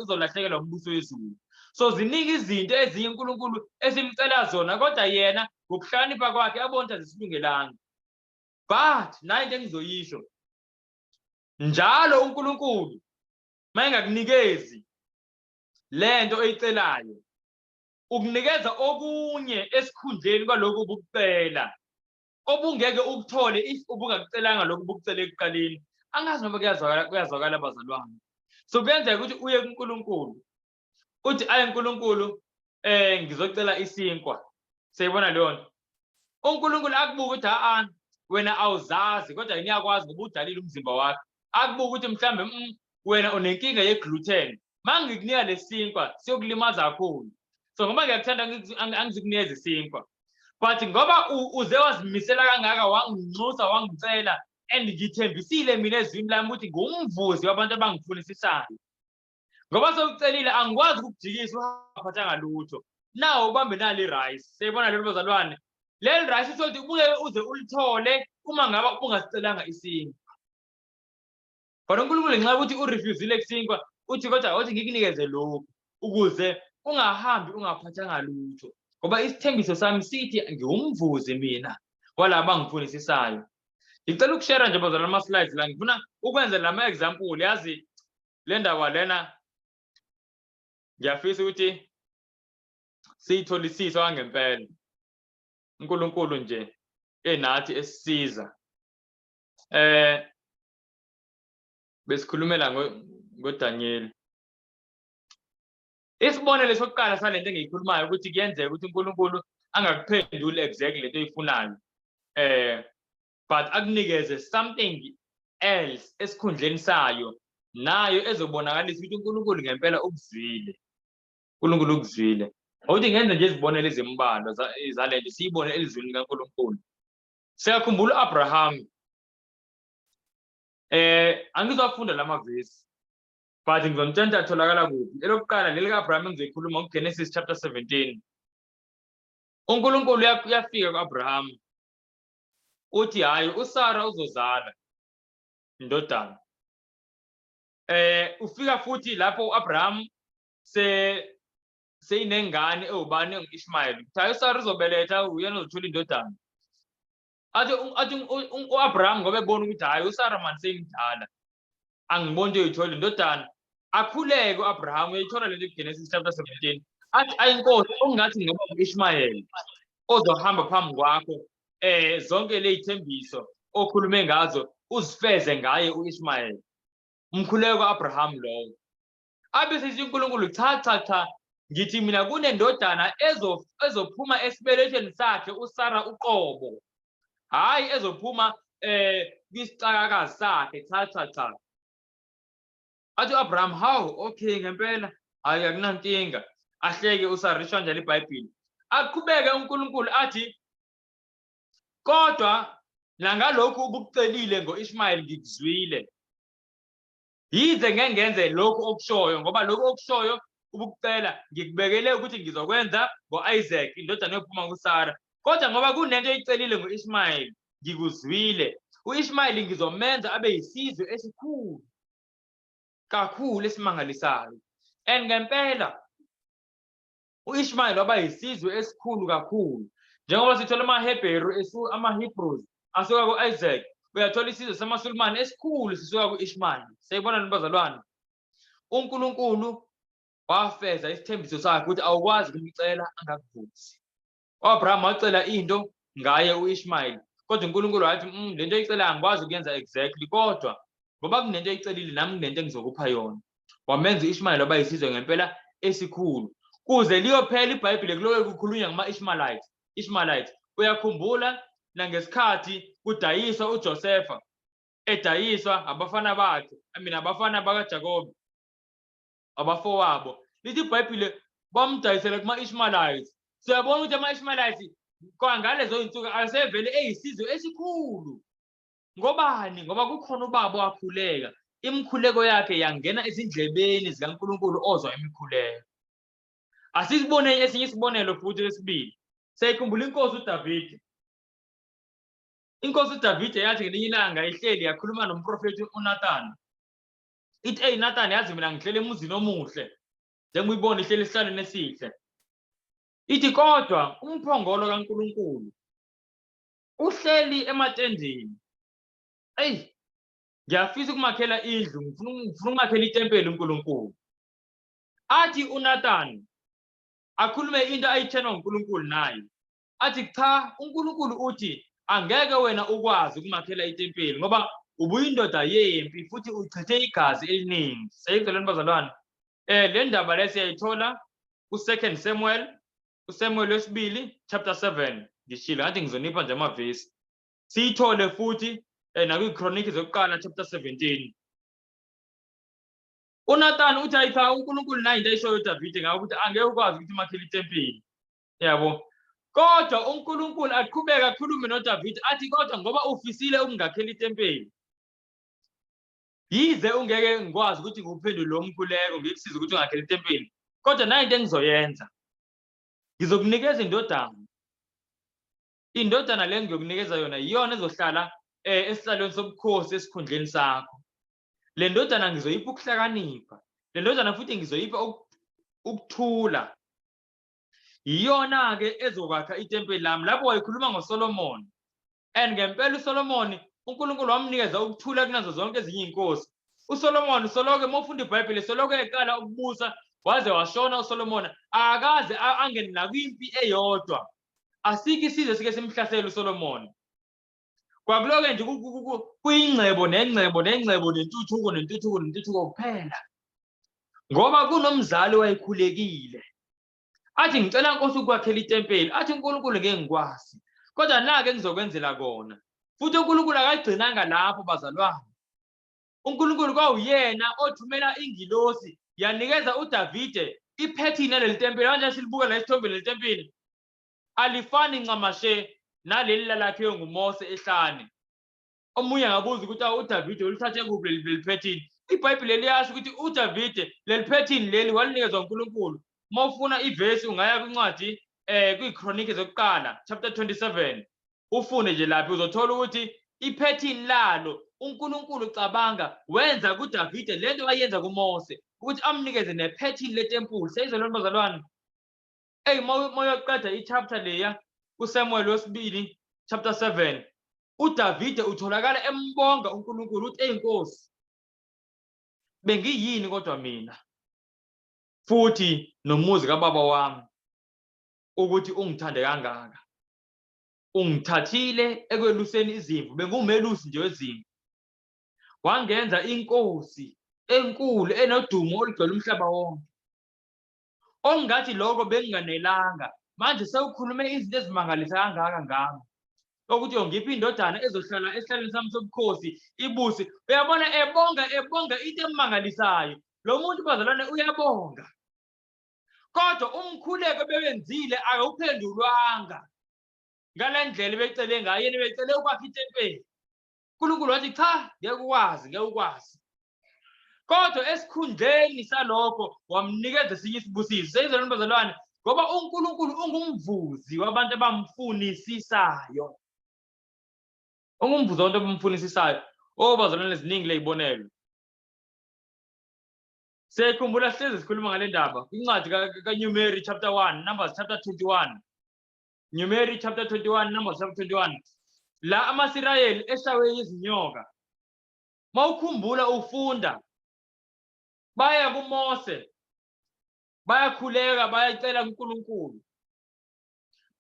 uzolahlekelwa umbuso wezulu. So ziningi izinto ezinye uNkulunkulu esimcela zona, kodwa yena ngokuhlakanipha kwakhe abona ukuthi azisilungelanga. But nayo into engizoyisho njalo, uNkulunkulu uma engakunikezi lento oyicelayo, ukunikeza okunye esikhundleni kwalokhu ubukucela, obungeke ukuthole if ubungakucelanga lokhu ubukucela ekuqaleni. Angazi noma kuyazwakala. Kuyazwakala bazalwane? So kuyenzeka ukuthi uye kuNkulunkulu uthi, "Ayi Nkulunkulu, ngizocela isinkwa." Siyibona leyo nto. UNkulunkulu akubuka ukuthi, "A wena awuzazi," kodwa yena uyakwazi ngoba udalile umzimba wakho. Akubuka ukuthi mhlambe wena unenkinga ye-gluten, uma ngikunika lesinkwa siyokulimaza kakhulu, so ngoba ngiyakuthanda angizikunikeza isinkwa, but ngoba uze wazimisela kangaka, wanginxusa, wangicela, and ngithembisile mina ezwini lami ukuthi ngumvuzi wabantu abangifunisisayo, ngoba sewucelile angikwazi ukukujikisa ungaphathanga lutho. Nawo ubambe nali rice. Siyibona lelo bazalwane, leli rice uthole ukuthi ubuke uze ulithole uma ngaba ungasicelanga isinkwa. Kodwa uNkulunkulu ngenxa yokuthi urefusile kusinkwa, uthi, "Kodwa uthi ngikunikeze lokhu ukuze ungahambi ungaphathanga lutho, ngoba isithembiso sami sithi ngiwumvuzi mina walaba bangifunisisayo." Ngicela ukushare nje bazalwane ama-slides la, ngifuna ukwenza lama example. Yazi le ndaba lena ngiyafisa ukuthi siyitholisise kwangempela, uNkulunkulu nje enathi esisiza. Besikhulumela ngoDaniel. Isibonelo sokuqala salento engiyikhulumayo ukuthi kuyenzeka ukuthi uNkulunkulu angakuphenduli exactly lento oyifunayo, but akunikeze something else esikhundleni sayo, nayo ezobonakalisa ukuthi uNkulunkulu ngempela ukuzwile. uNkulunkulu ukuzwile. Ukuthi ngenze nje izibonelo ezimbalwa zalento siyibone elizwini likaNkulunkulu. Siyakhumbula uAbraham. Angizofunda lamavesi, but ngizonitshela atholakala kuphi. Elokuqala leli kaAbraham engizoyikhuluma kuGenesis chapter 17. uNkulunkulu uyafika kuAbraham, uthi, "Hayi, uSara uzozala indodana." Ufika futhi lapho uAbraham se seyinengane ewubani, engu-Ishmael. Uthi, "Hayi, uSara uzobeletha, uyena ozothola indodana." Athi u-Abraham, ngoba ebona ukuthi, hayi, uSara manje seyimdala, angiboni into yoyithola indodana, akhuleke u-Abraham. Uyayithola lento kuGenesis chapter 17. Athi, "Ayinkosi, okungathi ngoba u-Ishmael ozohamba phambi kwakho, zonke ley'thembiso okhulume ngazo uzifeze ngaye u-Ishmael." Umkhuleko ka-Abraham lowo. Abe sethi uNkulunkulu, "Cha, cha, cha, ngithi mina kunendodana ezophuma esibelethweni sakhe uSara uqobo, hhayi ezophuma kwisicakakazi sakhe. Cha, cha, cha." Athi u-Abraham, "Hawu, okay, ngempela, hhayi, akunankinga." Ahleke uSara, lisho kanjalo iBhayibheli. Aqhubeke uNkulunkulu athi, kodwa nangalokhu ubukucelile ngo-Ishmael ngikuzwile. Yize ngeke ngenze lokhu okushoyo, ngoba lokhu okushoyo ubukucela ngikubekele ukuthi ngizokwenza ngo-Isaac indodana yophuma kuSara. Kodwa ngoba kunento oyicelile ngo-Ishmael ngikuzwile. U-Ishmael ngizomenza abe yisizwe esikhulu kakhulu esimangalisayo. And ngempela U-Ishmayeli waba yisizwe esikhulu kakhulu. Njengoba sithola amaHebheru, ama-Hebrews asuka ku-Isaac, uyathola isizwe samaSulumane esikhulu sisuka ku-Ishmayeli. Siyayibona nini bazalwane? UNkulunkulu wafeza isithembiso sakhe ukuthi awukwazi ukumcela angakuvusi. U-Abraham wacela into ngaye u-Ishmayeli, kodwa uNkulunkulu wathi le nto oyicelayo angikwazi ukuyenza exactly, kodwa ngoba kunento oyicelile nami kunento engizokupha yona. Wamenza u-Ishmayeli waba yisizwe ngempela esikhulu. Kuze liyophela iBhayibheli kuloke kukhulunywa ngama-Ishmaelites. Ishmaelites. Uyakhumbula nangesikhathi kudayiswa uJosefa, edayiswa abafana bakhe, I mean abafana bakaJakobe, abafowabo. Lithi iBhayibheli bamdayisela kuma-Ishmaelites. Siyabona ukuthi ama-Ishmaelites kwangalezo zinsuku asevele eyisizwe esikhulu. Ngobani? Ngoba kukhona ubaba owakhuleka. Imikhuleko yakhe yangena ezindlebeni zikaNkulunkulu ozwa imikhuleko. Asisibone esinye isibonelo futhi lesibili. Siyayikhumbula inkosi uDavide. Inkosi uDavide yathi ngelinye ilanga ihleli yakhuluma nomprofethi uNathan. Ithi, eyi Nathan, yazi mina ngihleli emuzini omuhle, njengoba uyibona ihleli esihlalweni esihle. Ithi kodwa umphongolo kaNkulunkulu uhleli ematendeni. Eyi, ngiyafisa ukumakhela indlu, ngifuna ukumakhela itempeli uNkulunkulu. Athi uNathan akhulume into ayitshenwa uNkulunkulu naye. Athi cha, uNkulunkulu uthi angeke wena ukwazi ukumakhela itempeli ngoba ubuyindoda yempi futhi uchithe igazi eliningi. Siyayizwa bazalwane? Le ndaba le siyayithola ku-2 Samuel, uSamuel wesibili chapter 7. Ngishilo ngathi ngizonipha nje amavesi. Siyithole futhi nakwiChronicles zokuqala chapter 17. UNathan uthi ayi cha, uNkulunkulu nayo into ayishoyo uDavide ngawo ukuthi angeke ukwazi ukuthi umakhele itempeli. Yabo. Kodwa uNkulunkulu aqhubeka akhulume noDavide athi kodwa ngoba ufisile ukungakhela itempeli, yize ungeke ngikwazi ukuthi ngikuphendule lo mkhuleko ngikusize ukuthi ungakhela itempeli, kodwa nayo into engizoyenza, ngizokunikeza indodana. Indodana le ngiyokunikeza yona iyona ezohlala esihlalweni sobukhosi esikhundleni sakho. Le ndodana ngizoyipha ukuhlakanipha, le ndodana futhi ngizoyipha ukuthula. Iyona-ke ezokwakha itempeli lami. Lapho wayekhuluma ngoSolomon. And ngempela uSolomon uNkulunkulu wamnikeza ukuthula kunazo zonke ezinye iy'nkosi. USolomon soloke uma ufunda iBhayibheli soloke eqala ukubusa waze washona uSolomon, akaze angene nakwimpi eyodwa. Asikho isizwe sike simhlasele uSolomon. Kwakuloke nje kuyingcebo nengcebo nengcebo nentuthuko nentuthuko nentuthuko kuphela. Ngoba kunomzali wayekhulekile. Athi ngicela Nkosi ukwakhela itempeli, athi uNkulunkulu ngeke ngikwazi. Kodwa nake ngizokwenzela kona. Futhi uNkulunkulu akagcinanga lapho bazalwane. uNkulunkulu kwawuyena othumela ingilosi yanikeza uDavide iphethini yaleli tempeli. Manje silibuka la isithombe leli tempeli. Alifani ncamashe naleli lalakhiwe nguMose ehlane. Omunye angabuza ukuthi uDavide ulithathe kuphi leli phethini. IBhayibheli liyasho ukuthi uDavide leli phethini leli walinikezwa uNkulunkulu. Uma ufuna ivesi ungaya kwincwadi kwiChronicles zokuqala chapter 27 ufune nje lapho uzothola ukuthi iphethini lalo uNkulunkulu cabanga wenza kuDavide lento ayenza kuMose ukuthi amnikeze nephethini letempuli. Seyizwa lento bazalwane? Eyi moyoqeda i-chapter leya kuSamuel wesibili chapter 7 uDavide utholakala embonga uNkulunkulu uthi eyi Nkosi bengiyini kodwa mina futhi nomuzi kababa wami ukuthi ungithande kangaka, ungithathile ekweluseni izimvu, bengumelusi nje wezimvu, wangenza inkosi enkulu enodumo olugcwele umhlaba wonke. Ongathi lokho benginganelanga, manje sewukhulume izinto ezimangalisa kangaka ngami ukuthi uyongipha indodana ezohlala esihlalweni sami sobukhosi ibuse. Uyabona ebonga ebonga into emangalisayo lo muntu bazalwane, uyabonga. Kodwa umkhuleko ebewenzile akawuphendulwanga ngale ndlela ebecele ngayo. Yena ebecele ukwakha itempeli, uNkulunkulu wathi cha, ngeke ukwazi, ngeke ukwazi. Kodwa esikhundleni salokho wamnikeza esinye isibusiso. Seyizalwane bazalwane, ngoba uNkulunkulu ungumvuzi wabantu abamfunisisayo, ungumvuzi wabantu abamfunisisayo. Oh bazalwane, ziningi ley'bonelo. Siyayikhumbula, sihlezi sikhuluma ngale ndaba kwincwadi kaNumeri chapter 1, Numbers chapter 21, Numeri chapter 21, Numbers chapter 21, la amaSirayeli eshawe izinyoka. Mawukhumbula ufunda, baya kuMose, bayakhuleka, bayacela kuNkulunkulu,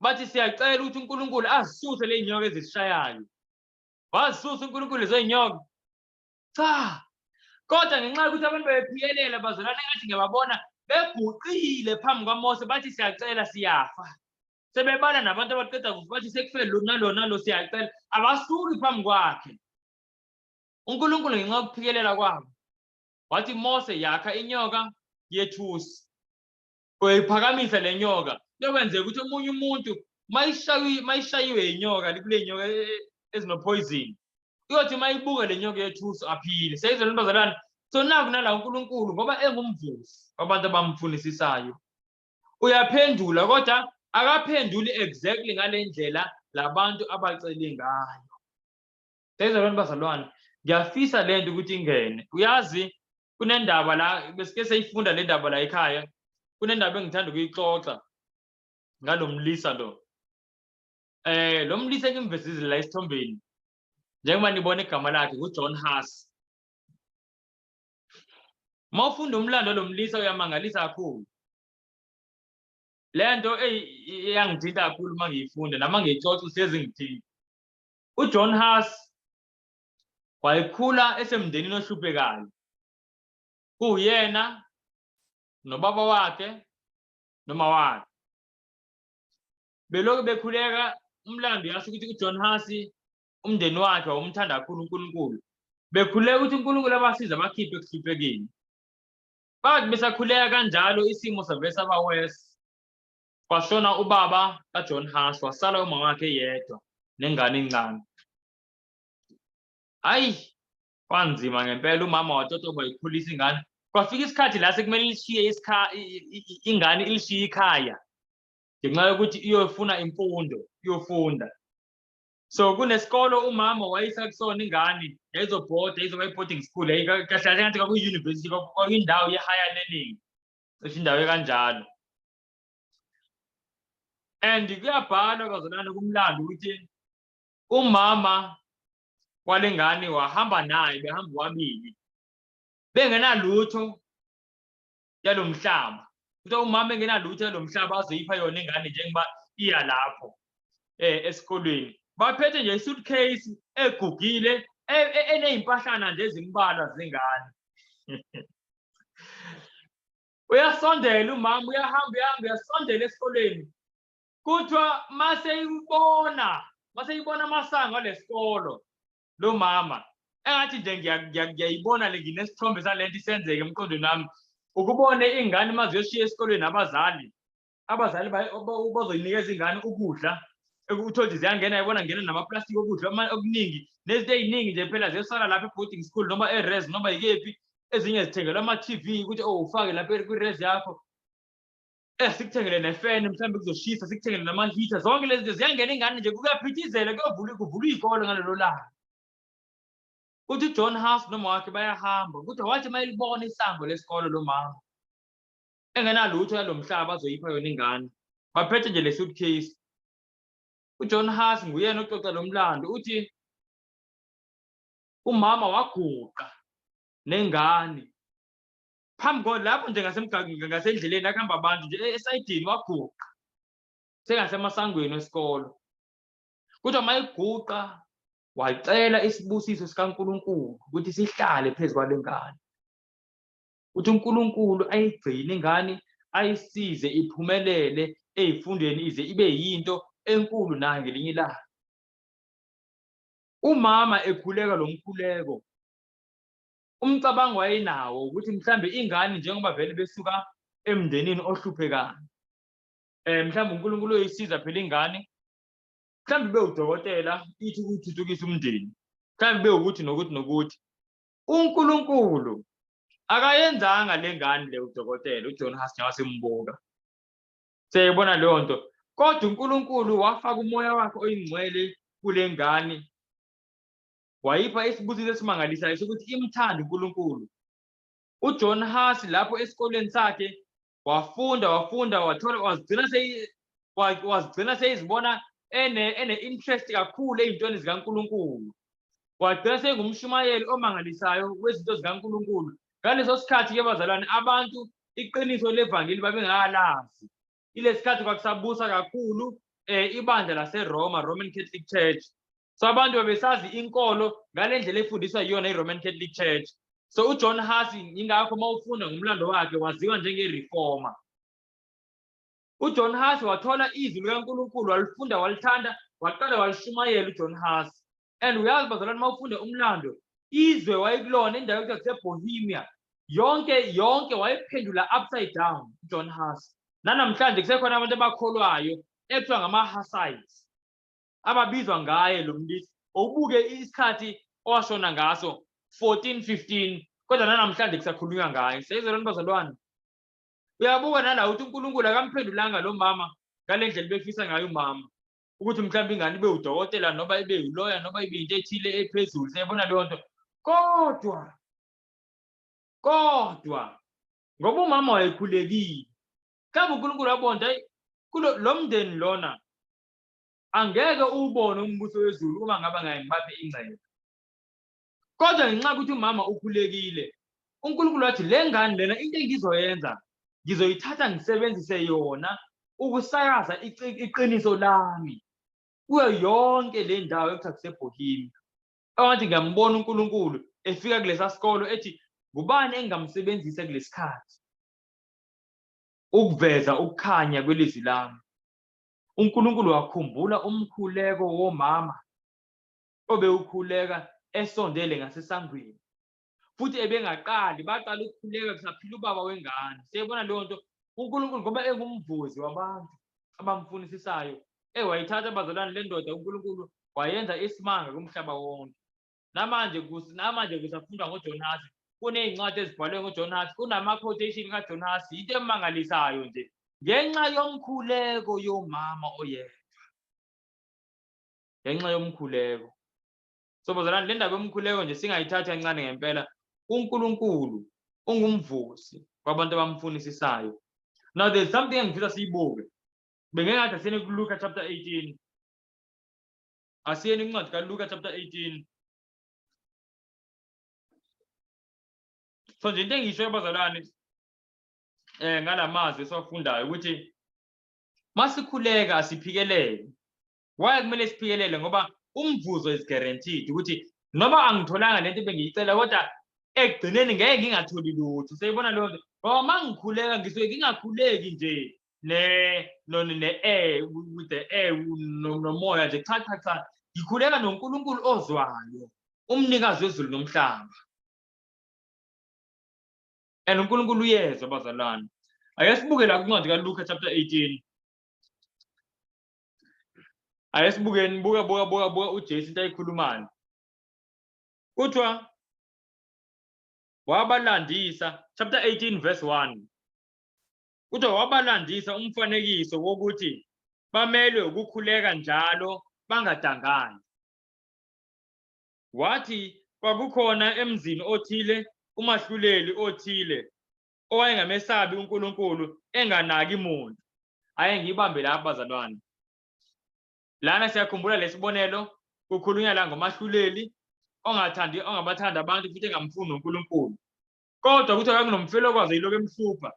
bathi siyacela ukuthi uNkulunkulu azisuse le nyoka ezisishayayo. Wazisusa uNkulunkulu lezo nyoka? Cha. Kodwa ngenxa yokuthi abantu bebephikelela bazalwane, engathi ngiyababona beguqile phambi kwaMose, bathi siyacela, siyafa. Sebebala nabantu abaqeda kufa, bathi sekufe lo nalo nalo, siyacela. Abasuki phambi kwakhe uNkulunkulu. Ngenxa yokuphikelela kwabo wathi, Mose, yakha inyoka yethusi, uyayiphakamisa le nyoka, kuyokwenzeka ukuthi omunye umuntu mayishayiwe inyoka kule nyoka ezinopoison, uyothi mayibuka le nyoka yethusi aphile. Seyizona bazalwane. So naku nala, uNkulunkulu ngoba engumvuzi wabantu abamfunisisayo uyaphendula, kodwa akaphenduli exactly ngale ndlela labantu abacele ngayo. Seyizalwane bazalwane, ngiyafisa le nto ukuthi ingene. Uyazi, kunendaba la besike seyifunda le ndaba la ekhaya, kunendaba engithanda ukuyixoxa ngalo mlisa lo. Lo mlisa engimvezile la esithombeni, njengoba nibona, igama lakhe nguJohn Huss. Uma ufunda umlando lo mlisa uyamangalisa kakhulu. Le nto eyangithinta kakhulu uma ngiyifunda noma ngiyixoxa uhlezi ngithinta. UJohn Huss wayekhula esemndenini ohluphekayo, kuwuyena nobaba wakhe noma wakhe, belokhu bekhuleka. Umlando uyasho ukuthi uJohn Huss, umndeni wakhe wawumthanda kakhulu uNkulunkulu, bekhuleka ukuthi uNkulunkulu abasize abakhiphe ekuhluphekeni. Bathi besakhuleka kanjalo, isimo savele saba worse. Kwashona ubaba kaJohn Huss, wasala uma wakhe yedwa nengane encane. Hayi, kwanzima ngempela. Umama watotoba ikhulisa ingane. Kwafika isikhathi la sekumele ilishiye ingane, ilishiye ikhaya ngenxa yokuthi iyofuna imfundo, iyofunda. So kunesikolo umama wayisa kusona ingane, yayizobhoda, izoba i-boarding school. Kahle kahle ngathi kwakuyi-university, kwakuyindawo ye-higher learning, cishe indawo ekanjalo. And kuyabhalwa bazalwane kumlando ukuthi umama walengane wahamba naye, behamba bobabili bengenalutho yalo mhlaba. Kuthiwa umama engenalutho yalo mhlaba azoyipha yona ingane njengoba iya lapho esikolweni, baphethe nje i-suitcase egugile eney'mpahlana nje ezimbalwa zengane. Uyasondela umama, uyahamba, uyahamba, uyasondela esikolweni. Kuthiwa maseyibona amasango alesikolo lo mama, engathi nje ngiyayibona le, nginesithombe salento isenzeke emqondweni wami, ukubone ingane uma ziyoshiya esikolweni, abazali bazoyinikeza ingane ukudla. Uthole ukuthi ziyangena, yabona, ngena namaplastiki okudla okuningi nezinto ey'ningi nje. Phela ziyosala lapha e-boarding school noma e-res noma yikephi. Ezinye zithengelwa ama-TV ukuthi, oh, ufake lapha kwi-res yakho, sikuthengele nefeni, mhlawumbe kuzoshisa, sikuthengele nama-heater. Zonke lezi zinto ziyangena ingane nje, kuyaphithizela, kuyovulwa, kuvulwa iy'kole ngalelo langa. Uthi uJohn Huss noma wakhe bayahamba, ukuthi wathi uma elibona isango lesikolo lo mama engenalutho yalo mhlaba azoyipha yona ingane, baphethe nje le suitcase. UJohn Huss nguyena oxoxa lo mlando. Uthi umama waguqa nengane phambi ko lapho nje ngasendleleni akuhamba abantu nje esayidini, waguqa sengasemasangweni esikolo. Kuthiwa mayiguqa wacela isibusiso sikaNkulunkulu ukuthi sihlale phezu kwale ngane, ukuthi uNkulunkulu ayigcine ingane, ayisize iphumelele ey'fundweni, ize ibe yinto enkulu nayo ngelinye ilanga. Umama ekhuleka lo mkhuleko, umcabango wayenawo ukuthi mhlambe ingane, njengoba vele besuka Emndenini ohluphekayo. Mhlawumbe uNkulunkulu uyisiza phela ingane, mhlawumbe ibe udokotela, ithi ukuthuthukisa umndeni, mhlawumbe ibe ukuthi nokuthi nokuthi. UNkulunkulu akayenzanga le ngane le udokotela uJohn Huss njengoba simbuka. Siyayibona leyo nto. Kodwa uNkulunkulu wafaka umoya wakhe oyingcwele kule ngane, wayipha isibusiso esimangalisayo sokuthi imthande uNkulunkulu. UJohn Huss lapho esikoleni sakhe wafunda wafunda wathola wazigcina seyi wazigcina seyizibona ene ene interest kakhulu ezintweni zikaNkulunkulu. Wagcina sengumshumayeli omangalisayo wezinto zikaNkulunkulu. Ngaleso sikhathi ke bazalwane, abantu iqiniso levangeli babengakalazi. Ilesikhathi kwakusabusa kakhulu ibandla laseRoma, Roman Catholic Church. So abantu babesazi inkolo ngale ndlela efundiswa yiyona i-Roman Catholic Church. So uJohn Huss, ingakho uma ufunda ngomlando wakhe, waziwa njenge-reformer. UJohn Huss wathola izwi likaNkulunkulu, walifunda, walithanda, waqala walishumayela uJohn Huss. And uyazi bazalwane, uma ufunda umlando, izwe wayekulona, indawo ekuthiwa kuseBohemia, yonke yonke wayephendula upside down uJohn Huss. Nanamhlanje kusekhona abantu abakholwayo ekuthiwa ngama-Hussites, ababizwa ngaye lo mlisa. Ubuke isikhathi owashona ngaso, 1415, kodwa nanamhlanje kusakhulunywa ngaye. Siyayizwa bazalwane? Uyabuka nala ukuthi uNkulunkulu akamphendulanga lo mama ngale ndlela befisa ngayo umama, ukuthi mhlawumbe ingane ibe udokotela noma ibe uloya noma ibe into ethile ephezulu. Siyayibona leyo nto. Kodwa ngoba umama wayekhulekile, mhlawumbe uNkulunkulu wabona, hayi, kulo lo mndeni lona angeke uwubone umbuso wezulu uma ngabe ngaye ngibaphe ingcebo. Kodwa ngenxa yokuthi umama ukhulekile, uNkulunkulu wathi le ngane lena, into engizoyenza, ngizoyithatha ngisebenzise yona ukusakaza iqiniso lami kuyo yonke le ndawo ekuthiwa kuseBohemia. Engathi ngiyambona uNkulunkulu efika kulesa sikolo ethi, ngubani engingamsebenzisa kulesikhathi ukuveza ukukhanya kwelizwi lami? UNkulunkulu wakhumbula umkhuleko womama obewukhuleka esondele ngasesangweni, futhi ebengaqali, baqala ukukhuleka kusaphila ubaba wengane. Siyayibona leyo nto. UNkulunkulu, ngoba engumvuzi wabantu abamfunisisayo, wayithatha bazalwane le ndoda, uNkulunkulu wayenza isimanga kumhlaba wonke. Namanje kusafundwa ngoJohn Huss, kuney'ncwadi ezibhalwe ngoJohn Huss, kunama-quotation kaJohn Huss, into emangalisayo nje ngenxa yomkhuleko yomama oyedwa, ngenxa yomkhuleko. So bazalwane, le ndaba yomkhuleko nje singayithathi kancane ngempela. UNkulunkulu ungumvusi kwabantu abamfunisisayo. Now there's something engifisa siyibuke. Bengeke ngathi asiyeni kuLuka chapter 18. Asiyeni incwadi kaLuka chapter 18. So nje into engisho abazalwane ngalamazwi esiwafundayo ukuthi masikhuleka asiphikelele. Why kumele siphikelele? Ngoba umvuzo is guaranteed, ukuthi noma angitholanga lento bengiyicela, kodwa ekugcineni ngeke ngingatholi lutho. Seyibona leyo nto. Ngoba mangikhuleka ngisuke ngingakhuleki nje ne no ne air with the air nomoya nje, cha cha cha, ngikhuleka noNkulunkulu ozwayo, umnikazi wezulu nomhlaba. And uNkulunkulu uyezwa bazalwane. Ake sibuke la kwincwadi kaLuka chapter 18. Ake sibukeni, buka buka buka buka uJesu into ayikhulumayo. Kuthiwa wabalandisa, chapter 18 verse 1. Kuthiwa wabalandisa umfanekiso wokuthi bamelwe ukukhuleka njalo bangadangani. Wathi kwakukhona emzini othile umahluleli othile owayengamesabi uNkulunkulu, enganaki muntu. Ake ngiyibambe lapha bazalwane. Lana siyakhumbula lesibonelo, kukhulunywa la ngomahluleli ongathandi, ongabathandi abantu futhi engamfuni uNkulunkulu. Kodwa kuthiwa kwakunomfelokazi yilokhu emhlupha.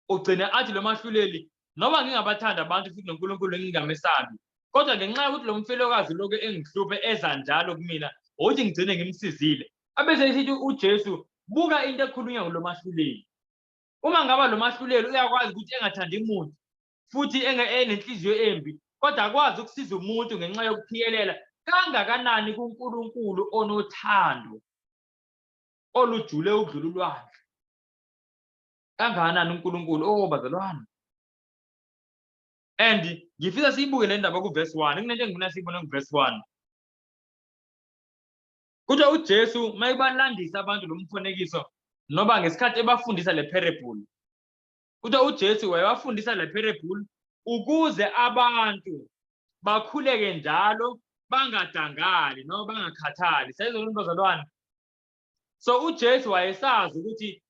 Ugcine athi lo mahluleli, noma ngingabathanda abantu futhi noNkulunkulu ngingamesabi, kodwa ngenxa yokuthi lo mfelokazi lokhu engihluphe eza njalo kumina, ukuthi ngigcine ngimsizile. Abese esithi uJesu, buka into ekhulunywa ngulo mahluleli. Uma ngaba lo mahluleli uyakwazi ukuthi engathandi muntu futhi enenhliziyo embi, kodwa akwazi ukusiza umuntu ngenxa yokuphikelela, kangakanani kuNkulunkulu onothando olujule ukudlula ulwandle. Kangakanani uNkulunkulu, oh bazalwane. And ngifisa siyibuke le ndaba ku-verse 1. Kunento engifuna siyibone ku-verse 1. Kuthiwa uJesu mayebalandisa abantu lo mfanekiso noma ngesikhathi ebafundisa le parable. Kuthiwa uJesu wayebafundisa le parable ukuze abantu bakhuleke njalo, bangadangali noma bangakhathali. Sayizwa bazalwane. So uJesu wayesazi ukuthi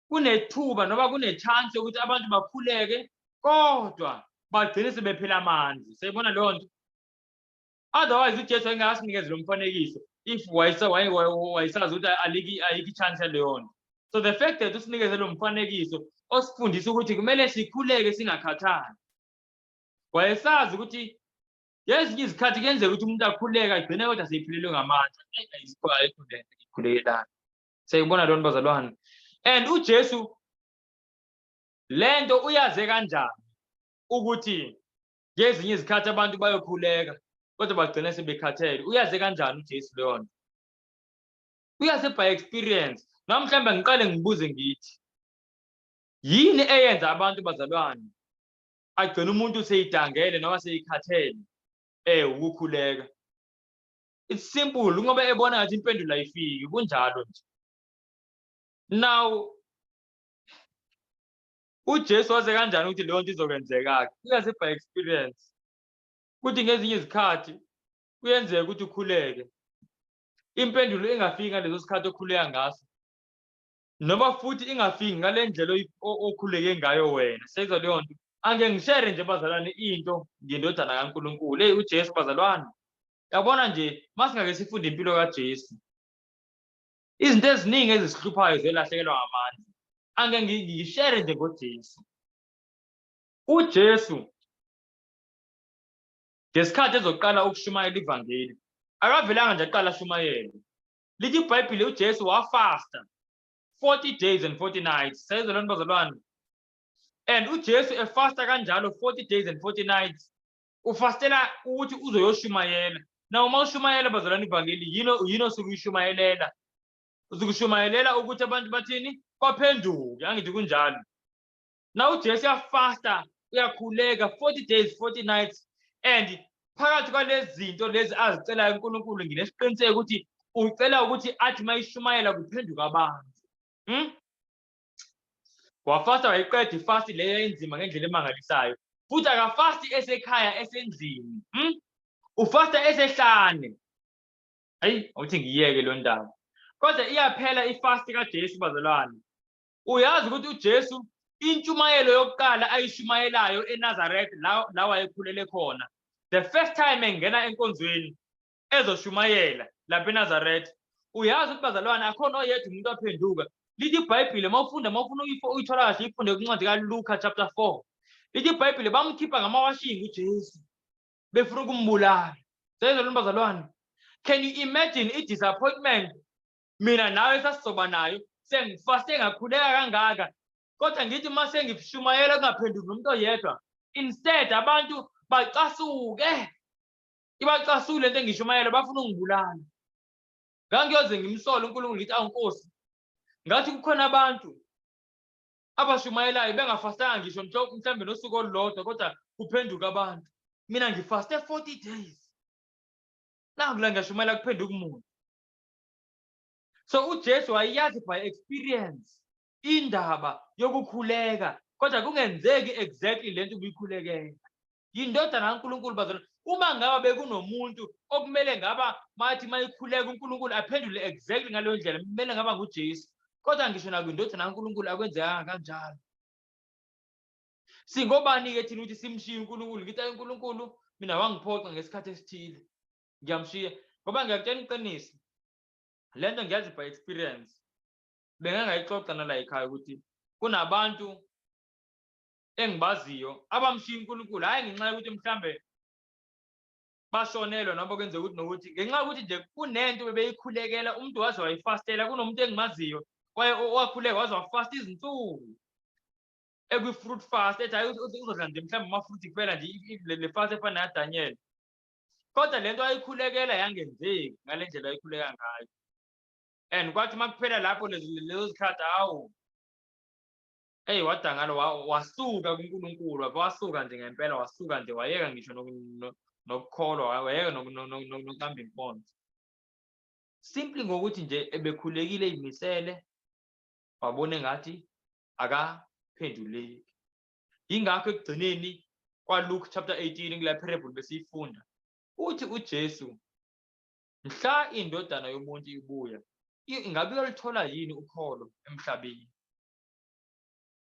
kunethuba noma kune-chance yokuthi abantu bakhuleke kodwa bagcine sebephela amandla. Siyayibona leyo nto. Otherwise uJesu wayengakasinikeze lo mfanekiso if wayesazi ukuthi ayikho i-chance yaleyo nto. So the fact that usinikeze lo mfanekiso osifundisa ukuthi kumele sikhuleke singakhathali, wayesazi ukuthi ngezinye izikhathi kuyenzeka ukuthi umuntu akhuleke agcine kodwa seyiphelelwe ngamandla. Ayikho, ayikho le nto engiyikhulekelayo. Siyayibona leyo nto bazalwane. And uJesu lento uyaze kanjani ukuthi ngezinye izikhathi abantu bayokhuleka kodwa bagcine sebekhathele? Uyaze kanjani uJesu leyo nto? Uyaze by experience. Noma mhlawumbe ngiqale ngibuze ngithi, yini eyenza abantu bazalwane agcine umuntu seyidangele noma seyikhathele ukukhuleka? It's simple, ngoba ebona ngathi impendulo ayifiki, kunjalo nje. Now uJesu waze kanjani ukuthi leyo nto izokwenzeka-ke? Uyazi by experience ukuthi ngezinye izikhathi kuyenzeka ukuthi ukhuleke, impendulo ingafiki ngaleso sikhathi okhuleka ngaso, noma futhi ingafiki ngale ndlela okhuleke ngayo wena. Seyizwa leyo nto. Angeke ngishere nje bazalwane into ngendodana kaNkulunkulu. Hey, uJesu bazalwane, yabona nje masingake sifunde impilo kaJesu, izinto eziningi ezisihluphayo ziyolahlekelwa ngamandla. Angeke ngishere nje ngoJesu. UJesu ngesikhathi ezoqala ukushumayela ivangeli, akavelanga nje aqala ashumayele. Lithi iBhayibheli uJesu wafasta 40 days and 40 nights. Sayizwa lona bazalwane. And uJesu efasta kanjalo 40 days and 40 nights, ufastela ukuthi uzoyoshumayela. Na uma ushumayela bazalwane ivangeli, yini osuke uyishumayelela? Usukushumayelela ukuthi abantu bathini? Baphenduke, angithi kunjalo. Na uJesu uyafasta, uyakhuleka 40 days 40 nights, and phakathi kwalezi zinto lezi azicelayo uNkulunkulu, nginesiqiniseko ukuthi ucela ukuthi athi mayishumayela kuphenduka abantu. Wafasta wayiqeda ifast leyo enzima ngendlela emangalisayo. Futhi akafasti esekhaya, esendlini. Ufasta esehlane. Hayi, awuthi ngiyeke lo ndaba. Kodwa iyaphela ifast kaJesu bazalwane. Uyazi ukuthi uJesu intshumayelo yokuqala ayishumayelayo eNazaretha, la wayekhulele khona, the first time engena enkonzweni ezoshumayela lapha eNazaretha, uyazi ukuthi bazalwane akhona oyedwa umuntu aphenduka. Lithi iBhayibheli, mawufunda, mawufuna uyithola kahle, ifunde kwincwadi kaLuka chapter 4. Lithi iBhayibheli bamkhipha ngamawashingi uJesu, befuna ukumbulala. Seyizwa lo bazalwane. Can you imagine i-disappointment mina nawe sasizoba nayo? Sengifaste, ngakhuleka kangaka, kodwa ngithi uma sengishumayela kungaphenduki nomuntu oyedwa. Instead abantu bacasuke, ibacasule into engishumayela, bafuna ukungibulala. Ngangiyoze ngimsole uNkulunkulu, ngithi, awu Nkosi, ngathi kukhona abantu abashumayelayo bengafastanga ngisho mhlambe nosuku olulodwa, kodwa kuphenduka abantu. Mina ngifaste 40 days, naku la ngiyashumayela kuphenduka umuntu. So uJesu wayeyazi by experience indaba yokukhuleka kodwa kungenzeki exactly lento ubuyikhulekela. Yindodana kaNkulunkulu bazalwane. Uma ngaba bekunomuntu okumele ngaba mathi mayikhuleka uNkulunkulu aphendule exactly ngaleyo ndlela, kumele ngaba nguJesu. Kodwa ngisho nakwindodana kaNkulunkulu akwenzekanga kanjalo. Singobani-ke thina ukuthi simshiye uNkulunkulu? Ngithi ayi uNkulunkulu mina wangiphoxa ngesikhathi esithile, ngiyamshiya. Ngoba ngiyakutshela iqiniso, le nto ngiyazi by experience. Bengangayixoxa nala ekhaya ukuthi kunabantu engibaziyo abamshiya uNkulunkulu, hhayi ngenxa yokuthi mhlambe bashonelwa noma kwenzeka ukuthi nokuthi, ngenxa yokuthi nje kunento bebeyikhulekela, umuntu waze wayifastela. Kunomuntu engimaziyo wakhuleka waze wafasta izinsuku ekwi-fruit fast, ethi hayi uzodla nje mhlawumbe ama-fruit kuphela nje, le fast efana naDaniel. Kodwa lento ayikhulekela yangenzeki ngale ndlela ayikhuleka ngayo, and kwathi uma kuphela lapho lezo zikhathi, hawu. Hey, wadangala, wasuka kuNkulunkulu, wasuka nje ngempela, wasuka nje wayeka ngisho nokukholwa, wayeka nokuhamba inkonzo. Simply ngokuthi nje ebekhulekile ezimisele, wabona engathi akaphenduleki. Yingakho ekugcineni kwaLuke chapter 18 kule parable besiyifunda, uthi uJesu, mhla indodana yomuntu ibuya, ingabe uyoluthola yini ukholo emhlabeni?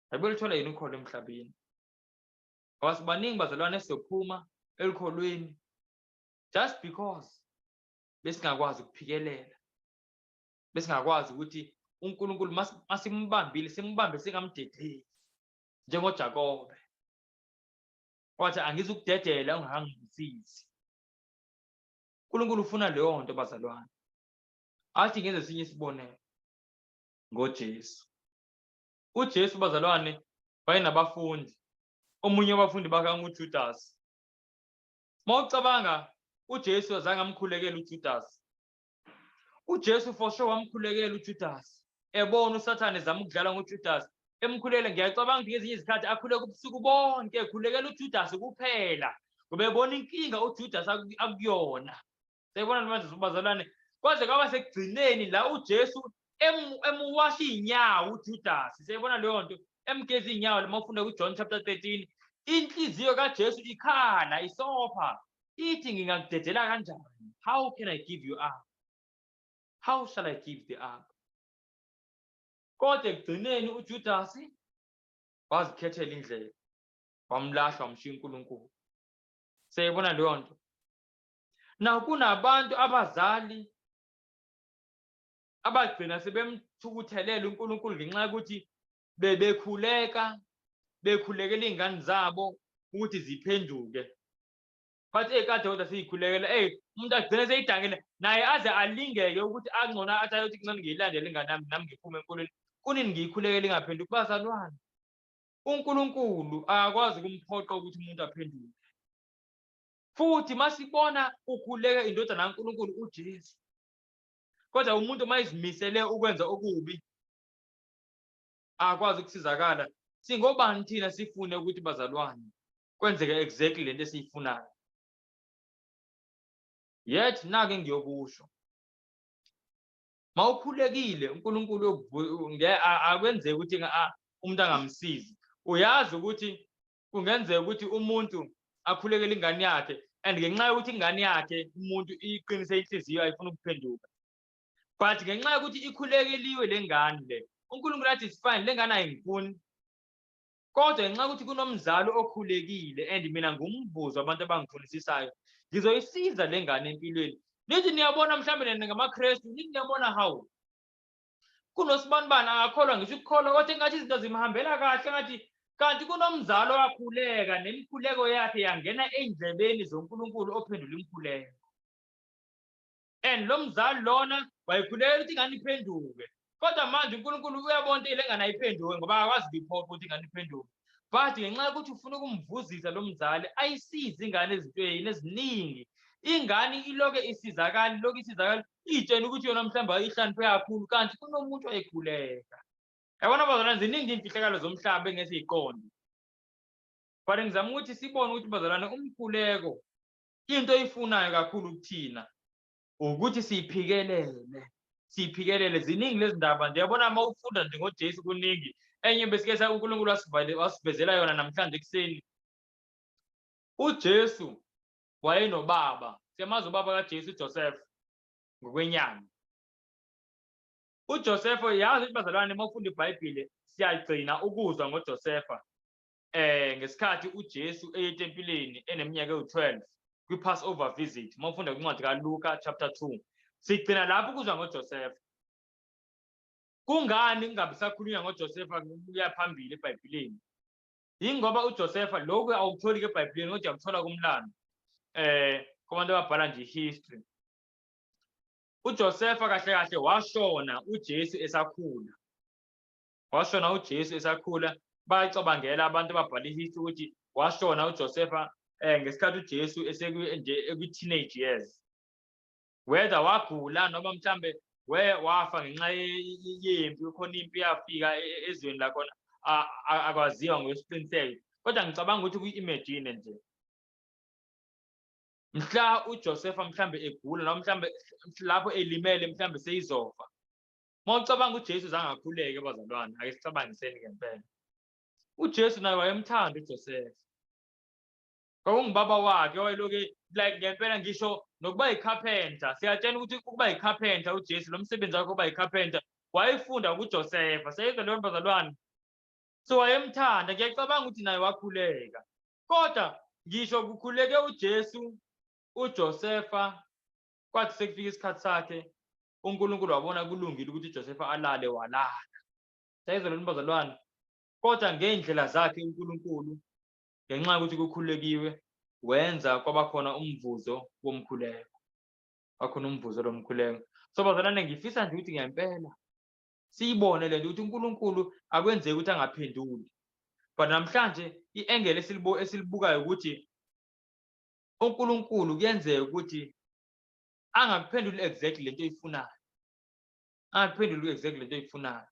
Ngabe uyoluthola yini ukholo emhlabeni? Ngoba sibaningi bazalwane esizophuma elukholweni just because besingakwazi ukuphikelela, besingakwazi ukuthi uNkulunkulu masimbambile simbambe singamdedeli, njengoJakobe wathi angizukudedela ungangangisizi. uNkulunkulu ufuna leyo nto bazalwane. Athi ngenze esinye isibonelo ngoJesu. UJesu bazalwane wayenabafundi, omunye wabafundi bakhe nguJudas. Mawucabanga uJesu azange amkhulekele uJudas. uJesu for sure wamkhulekela uJudas. Ebona uSathane ezama ukudlala ngoJudas, emkhulele. Ngiyacabanga ukuthi ngezinye izikhathi akhuleka ubusuku bonke, ekhulekela uJudas kuphela, ngoba ebona inkinga uJudas akuyona. Siyibona manje bazalwane, kwaze kwaba sekugcineni la uJesu emuwasha iy'nyawo uJudas. Siyibona leyo nto, emgeza iy'nyawo. Uma ufunda kuJohn chapter 13, inhliziyo kaJesu ikhala isopha, ithi ngingakudedela kanjani? How can I give you up? How shall I give thee up? Kodwa ekugcineni uJudas wazikhethela indlela, wamlahla, wamshiya uNkulunkulu. Siyayibona leyo nto. Now kunabantu, abazali abagcina sebemthukuthelela uNkulunkulu ngenxa yokuthi bebekhuleka, bekhulekela iy'ngane zabo ukuthi ziphenduke. Bathi eyi kade kodwa siyikhulekela, eyi umuntu agcine seyidangile naye, aze alingeke ukuthi angcono athi ayothi kungcono ngiyilandele ingane yami, nami ngiphume enkolweni, kunini ngiyikhulekela ingaphenduki. Bazalwane, uNkulunkulu akakwazi ukumphoqa ukuthi umuntu aphenduke. Futhi masibona ukhuleka indodana kaNkulunkulu uJesu, kodwa umuntu uma ezimisele ukwenza okubi akakwazi ukusizakala. Singobani thina sifune ukuthi bazalwane kwenzeke exactly lento esiyifunayo? Yet nake ngiyokusho, mawukhulekile uNkulunkulu akwenzeki ukuthi umuntu angamsizi. Uyazi ukuthi kungenzeka ukuthi umuntu akhulekele ingane yakhe, and ngenxa yokuthi ingane yakhe umuntu iqinise inhliziyo, ayifuna ukuphenduka, but ngenxa yokuthi ikhulekeliwe le ngane le, uNkulunkulu athi it's fine, le ngane ayingifuni, kodwa ngenxa yokuthi kunomzali okhulekile and mina ngumvuzo abantu abangifundisisayo, ngizoyisiza le ngane empilweni. Nithi niyabona mhlawumbe nina ngamaKristu, nithi niyabona, hawu, kunosibanibani akakholwa ngisho ukukholwa, kodwa engathi izinto zimhambela kahle, ngathi kanti kunomzali owakhuleka nemikhuleko yakhe yangena ey'ndlebeni zoNkulunkulu ophendula imikhuleko. And lo mzali lona wayekhulekela ukuthi ingane iphenduke, kodwa manje uNkulunkulu uyabona ukuthi le ngane ayiphenduke, ngoba akakwazi ukuyiphoqa ukuthi ingane iphenduke, but ngenxa yokuthi ufuna ukumvuzisa lo mzali, ayisize ingane ezintweni eziningi. Ingane iloke isizakala, iloke isizakala, iy'tshena ukuthi yona mhlawumbe ayihloniphe kakhulu, kanti kunomuntu owayekhuleka. Yabona bazalwane, ziningi iy'mfihlakalo zomhlaba engeke siyiqonde, but ngizama ukuthi sibone ukuthi bazalwane, umkhuleko into oyifunayo kakhulu kuthina ukuthi siyiphikelele, siyiphikelele. Ziningi lezi ndaba nje, yabona uma ufunda nje ngoJesu kuningi. Enye besike uNkulunkulu wasivezela yona namhlanje ekuseni, uJesu wayenobaba. Siyamazi ubaba kaJesu, uJoseph, ngokwenyama. uJoseph, yazi ukuthi bazalwane, uma ufunda iBhayibhile siyagcina ukuzwa ngoJosepha ngesikhathi uJesu eye etempileni eneminyaka ewu-12 kwi-Passover visit. Uma ufunda kwincwadi kaLuka chapter 2, sigcina lapho ukuzwa ngoJoseph. Kungani kungabi sakhulunywa ngoJosepha kuya phambili eBhayibhelini? Yingoba uJosepha, lokhu awukutholi-ke eBhayibhelini kodwa uyakuthola kumlando kubantu ababhala nje history, uJosepha kahle kahle washona uJesu esakhula, washona uJesu esakhula. Bayacabangela abantu ababhala ihistory ukuthi washona uJosepha ngesikhathi uJesu eseku nje ekwi-teenage years, whether wagula noma mhlambe we wafa ngenxa yempi. Khona impi yafika ezweni lakhona. Akwaziwa ngokwesiqiniseko, kodwa ngicabanga ukuthi kuyi-imagine nje mhla uJosepha mhlambe egula noma mhlambe lapho elimele, mhlambe seyizofa. Uma ucabanga uJesu zange akhuleke, bazalwane, ake sicabangiseni ngempela. UJesu naye wayemthanda uJosepha, kwakungubaba wakhe, wayeloke like ngempela ngisho nokuba yicarpenter. Siyatshela ukuthi ukuba yicarpenter uJesu, lo msebenzi wakhe ukuba yicarpenter wayefunda kuJosepha. Seyizwa leyo, bazalwane? So wayemthanda, ngiyacabanga ukuthi naye wakhuleka. Kodwa ngisho kukhuleke uJesu, uJosepha kwathi sekufika isikhathi sakhe, uNkulunkulu wabona kulungile ukuthi uJosepha alale, walala. Siyayizwa lento, bazalwane? Kodwa ngey'ndlela zakhe uNkulunkulu, ngenxa yokuthi kukhulekiwe, wenza kwaba khona umvuzo womkhuleko, wakhona umvuzo lomkhuleko. So bazalwane, ngifisa nje ukuthi ngempela siyibone lento ukuthi uNkulunkulu akwenzeki ukuthi angaphenduli. But namhlanje i-angle esilibukayo ukuthi uNkulunkulu kuyenzeka ukuthi angakuphenduli exactly lento oyifunayo, angakuphenduli exactly lento oyifunayo.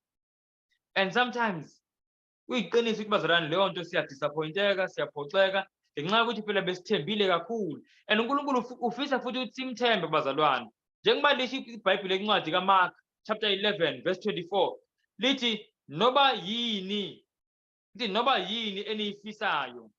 And sometimes kuyiqiniso ukuthi, bazalwane, leyo nto siyadisappointeka, siyaphoxeka, ngenxa yokuthi phela besithembile kakhulu. And uNkulunkulu ufisa futhi ukuthi simthembe, bazalwane, njengoba lisho iBhayibheli encwadi kaMark chapter 11 verse 24, lithi noba yini, lithi noba yini eniyifisayo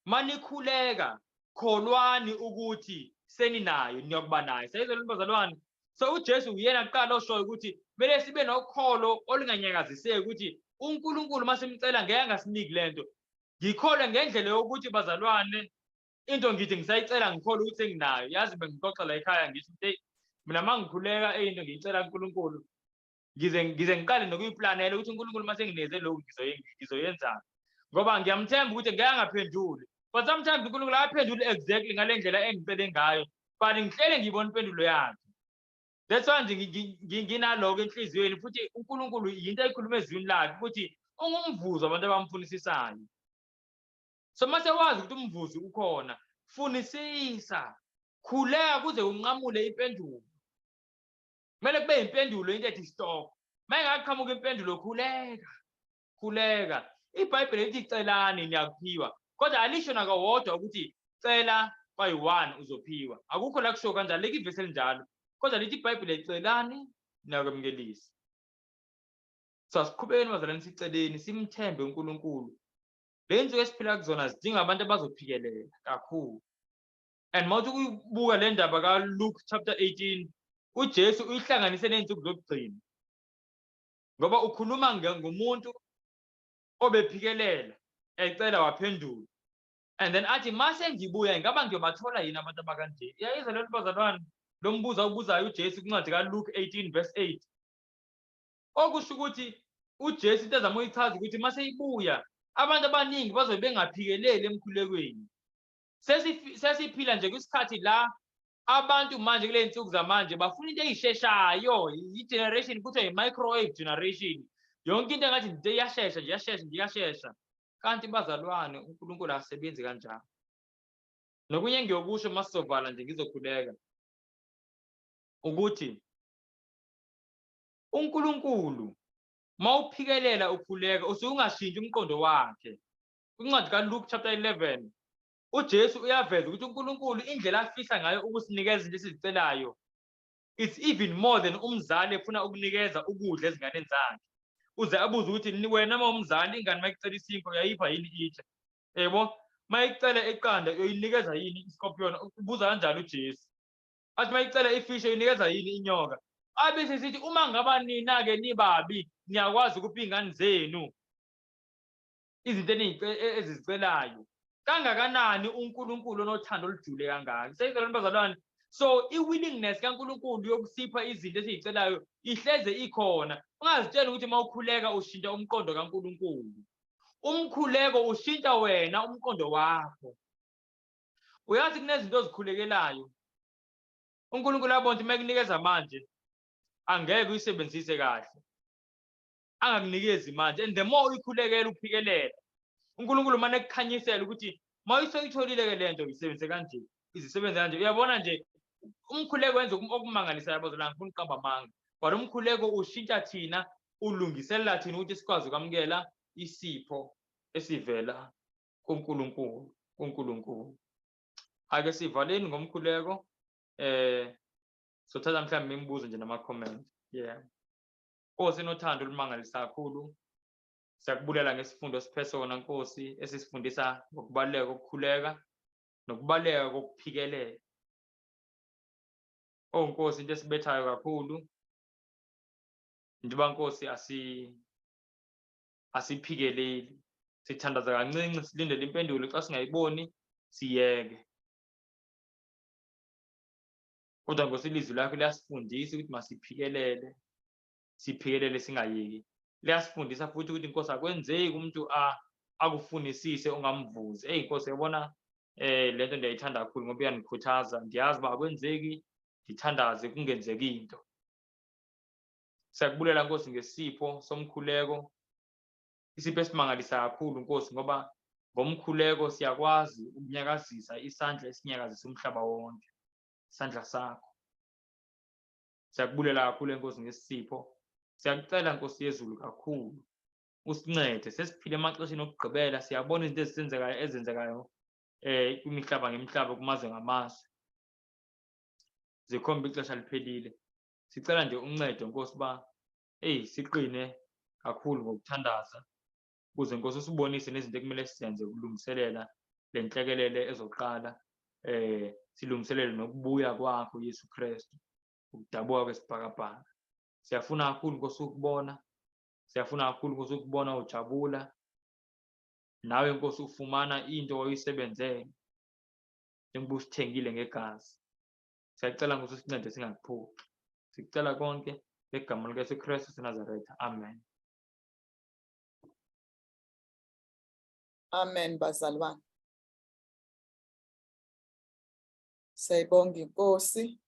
manikhuleka, kholwani ukuthi seninayo, niyokuba nayo. Siyayizwa, bazalwane? So uJesu uyena kuqala oshoyo ukuthi kumele sibe nokholo olunganyakaziseki, ukuthi uNkulunkulu masimcela ngeke angasiniki lento. Ngikholwe ngendlela yokuthi, bazalwane, into ngithi ngisayicela, ngikholwe ukuthi senginayo. Yazi, bengixoxa la ekhaya, ngisho ukuthi hey, mina uma ngikhuleka into ngiyicela kuNkulunkulu, ngize ngiqale nokuyiplanela ukuthi uNkulunkulu uma sengineze lokhu ngizoyenzani, ngoba ngiyamthemba ukuthi ngeke angaphenduli. But sometimes uNkulunkulu akaphenduli exactly ngale ndlela engicele ngayo, but ngihlele ngiyibona impendulo yakhe. That's why nje nginaloko enhliziyweni. Futhi uNkulunkulu yinto ayikhuluma ezwini lakhe ukuthi ungumvuzo abantu abamfunisisayo. So mase wazi ukuthi umvuzo ukhona, funisisa, khuleka kuze unqamule impendulo. Kumele kube impendulo into ethi stop. Uma ingaqhamuka impendulo, khuleka, khuleka. IBhayibheli lithi celani niyakuphiwa, kodwa alisho nakawodwa ukuthi cela kwayi-one uzophiwa. Akukho la kusho kanjalo, leki ivesi elinjalo. Kodwa lithi iBhayibheli celani niyakwemukelisa. So asiqhubekeni, bazalwane, siceleni, simthembe uNkulunkulu. Le nsuku esiphila kuzona zidinga abantu abazophikelela kakhulu. And mawuthi ukuyibuka le ndaba kaLuke chapter 18, uJesu uyihlanganise ney'nsuku zokugcina, ngoba ukhuluma ngomuntu obephikelela ecela, waphendula, and then athi mase ngibuya ingaba ngiyobathola yini abantu abakanje? Iyayizwa lento, bazalwane, lo mbuzo awubuzayo uJesu kwincwadi kaLuke 18 verse 8? Okusho ukuthi uJesu into azama uyichaza ukuthi mase ibuya abantu abaningi bazobe bengaphikeleli emkhulekweni. Sesiphila nje kwisikhathi la abantu manje kule nsuku zamanje bafuna into eyisheshayo, i-generation kuthiwa i-microwave generation. Yonke into engathi into iyashesha nje, iyashesha nje, iyashesha. Kanti bazalwane, uNkulunkulu akasebenzi kanjalo. Nokunye engiyokusho uma sizovala nje, ngizokhuleka, ukuthi uNkulunkulu mawuphikelela ukhuleka usuke ungashintshi umqondo wakhe. Kwincwadi kaLuke chapter 11 uJesu uyaveza ukuthi uNkulunkulu indlela afisa ngayo ukusinikeza izinto esizicelayo, it's even more than umzali efuna ukunikeza ukudla ezinganeni zakhe. Uze abuze ukuthi wena uma umzali, ingane mayikucela isinkwa uyayipha yini itshe? Yebo, mayicela iqanda uyoyinikeza yini iscorpion? Ubuza kanjalo uJesu. Athi mayicela ifish uyinikeza yini inyoka? Abe sesithi uma ngaba nina-ke nibabi, niyakwazi ukupha iy'ngane zenu izinto ezizicelayo, kangakanani uNkulunkulu onothando olujule kangaka? Seyizalwane, bazalwane, so i-willingness kaNkulunkulu yokusipha izinto esiyicelayo ihleze ikhona. Ungazitsheli ukuthi uma ukhuleka ushintsha umqondo kaNkulunkulu. Umkhuleko ushintsha wena umqondo wakho. Uyazi kunezinto ozikhulekelayo uNkulunkulu abona ukuthi uma ekunikeza manje angeke uyisebenzise kahle, angakunikezi manje. And the more uyikhulekela, uphikelela, uNkulunkulu mane ekukhanyisela ukuthi uma usuyitholile-ke le nto, uyisebenzise kanje, izisebenze kanje. Uyabona nje, umkhuleko wenza okumangalisayo, bazalwane. Ngifuna ukuqamba amanga, but umkhuleko ushintsha thina, ulungiselela thina ukuthi sikwazi ukwamukela. isipho esivela kuNkulunkulu, kuNkulunkulu. Ake sivaleni ngomkhuleko, sothatha mhlawumbe imibuzo nje nama comment. Yeah. Nkosi enothando olumangalisa kakhulu, siyakubulela ngesifundo osiphe sona Nkosi, esisifundisa ngokubaluleka kokukhuleka nokubaluleka kokuphikelela. Oh Nkosi, into esibethayo kakhulu njengoba Nkosi asiphikeleli, sithandaza kancinci, silindele impendulo, xa singayiboni siyeke. Kodwa Nkosi, ilizwi lakho liyasifundisa ukuthi masiphikelele, siphikelele singayeki. Liyasifundisa futhi ukuthi Nkosi akwenzeki umuntu akufunisise ungamvuzi. Eyi Nkosi, yabona lento ndiyayithanda kakhulu ngoba iyangikhuthaza. Ndiyazi uba akwenzeki ndithandaze kungenzeki into. Siyakubulela Nkosi ngesipho somkhuleko, isipho esimangalisa kakhulu Nkosi, ngoba ngomkhuleko siyakwazi ukunyakazisa isandla esinyakazisa umhlaba wonke, isandla sakho. Siyakubulela kakhulu Nkosi ngesipho. Siyakucela Nkosi yezulu kakhulu usincede, sesiphile emaxesheni okugqibela, siyabona izinto ezisenzekayo ezenzekayo kwimihlaba ngemihlaba, kumazwe ngamazwe, zikhomba ixesha liphelile. Sicela nje uncedo Nkosi uba eyi siqine kakhulu ngokuthandaza, ukuze Nkosi usibonise nezinto ekumele sizenze ukulungiselela le nhlekelele ezoqala, silungiselele nokubuya kwakho Yesu Kristu, ukudabuka kwesibhakabhaka. Siyafuna kakhulu Nkosi ukubona, siyafuna kakhulu Nkosi ukubona ujabula nawe Nkosi, ufumana into oyisebenzele njengoba usithengile ngegazi. Siyacela Nkosi usincede singakuphuci. Sicela konke ngegama likaYesu Kristu seNazaretha. Amen. Amen bazalwane. Siyayibonga iNkosi.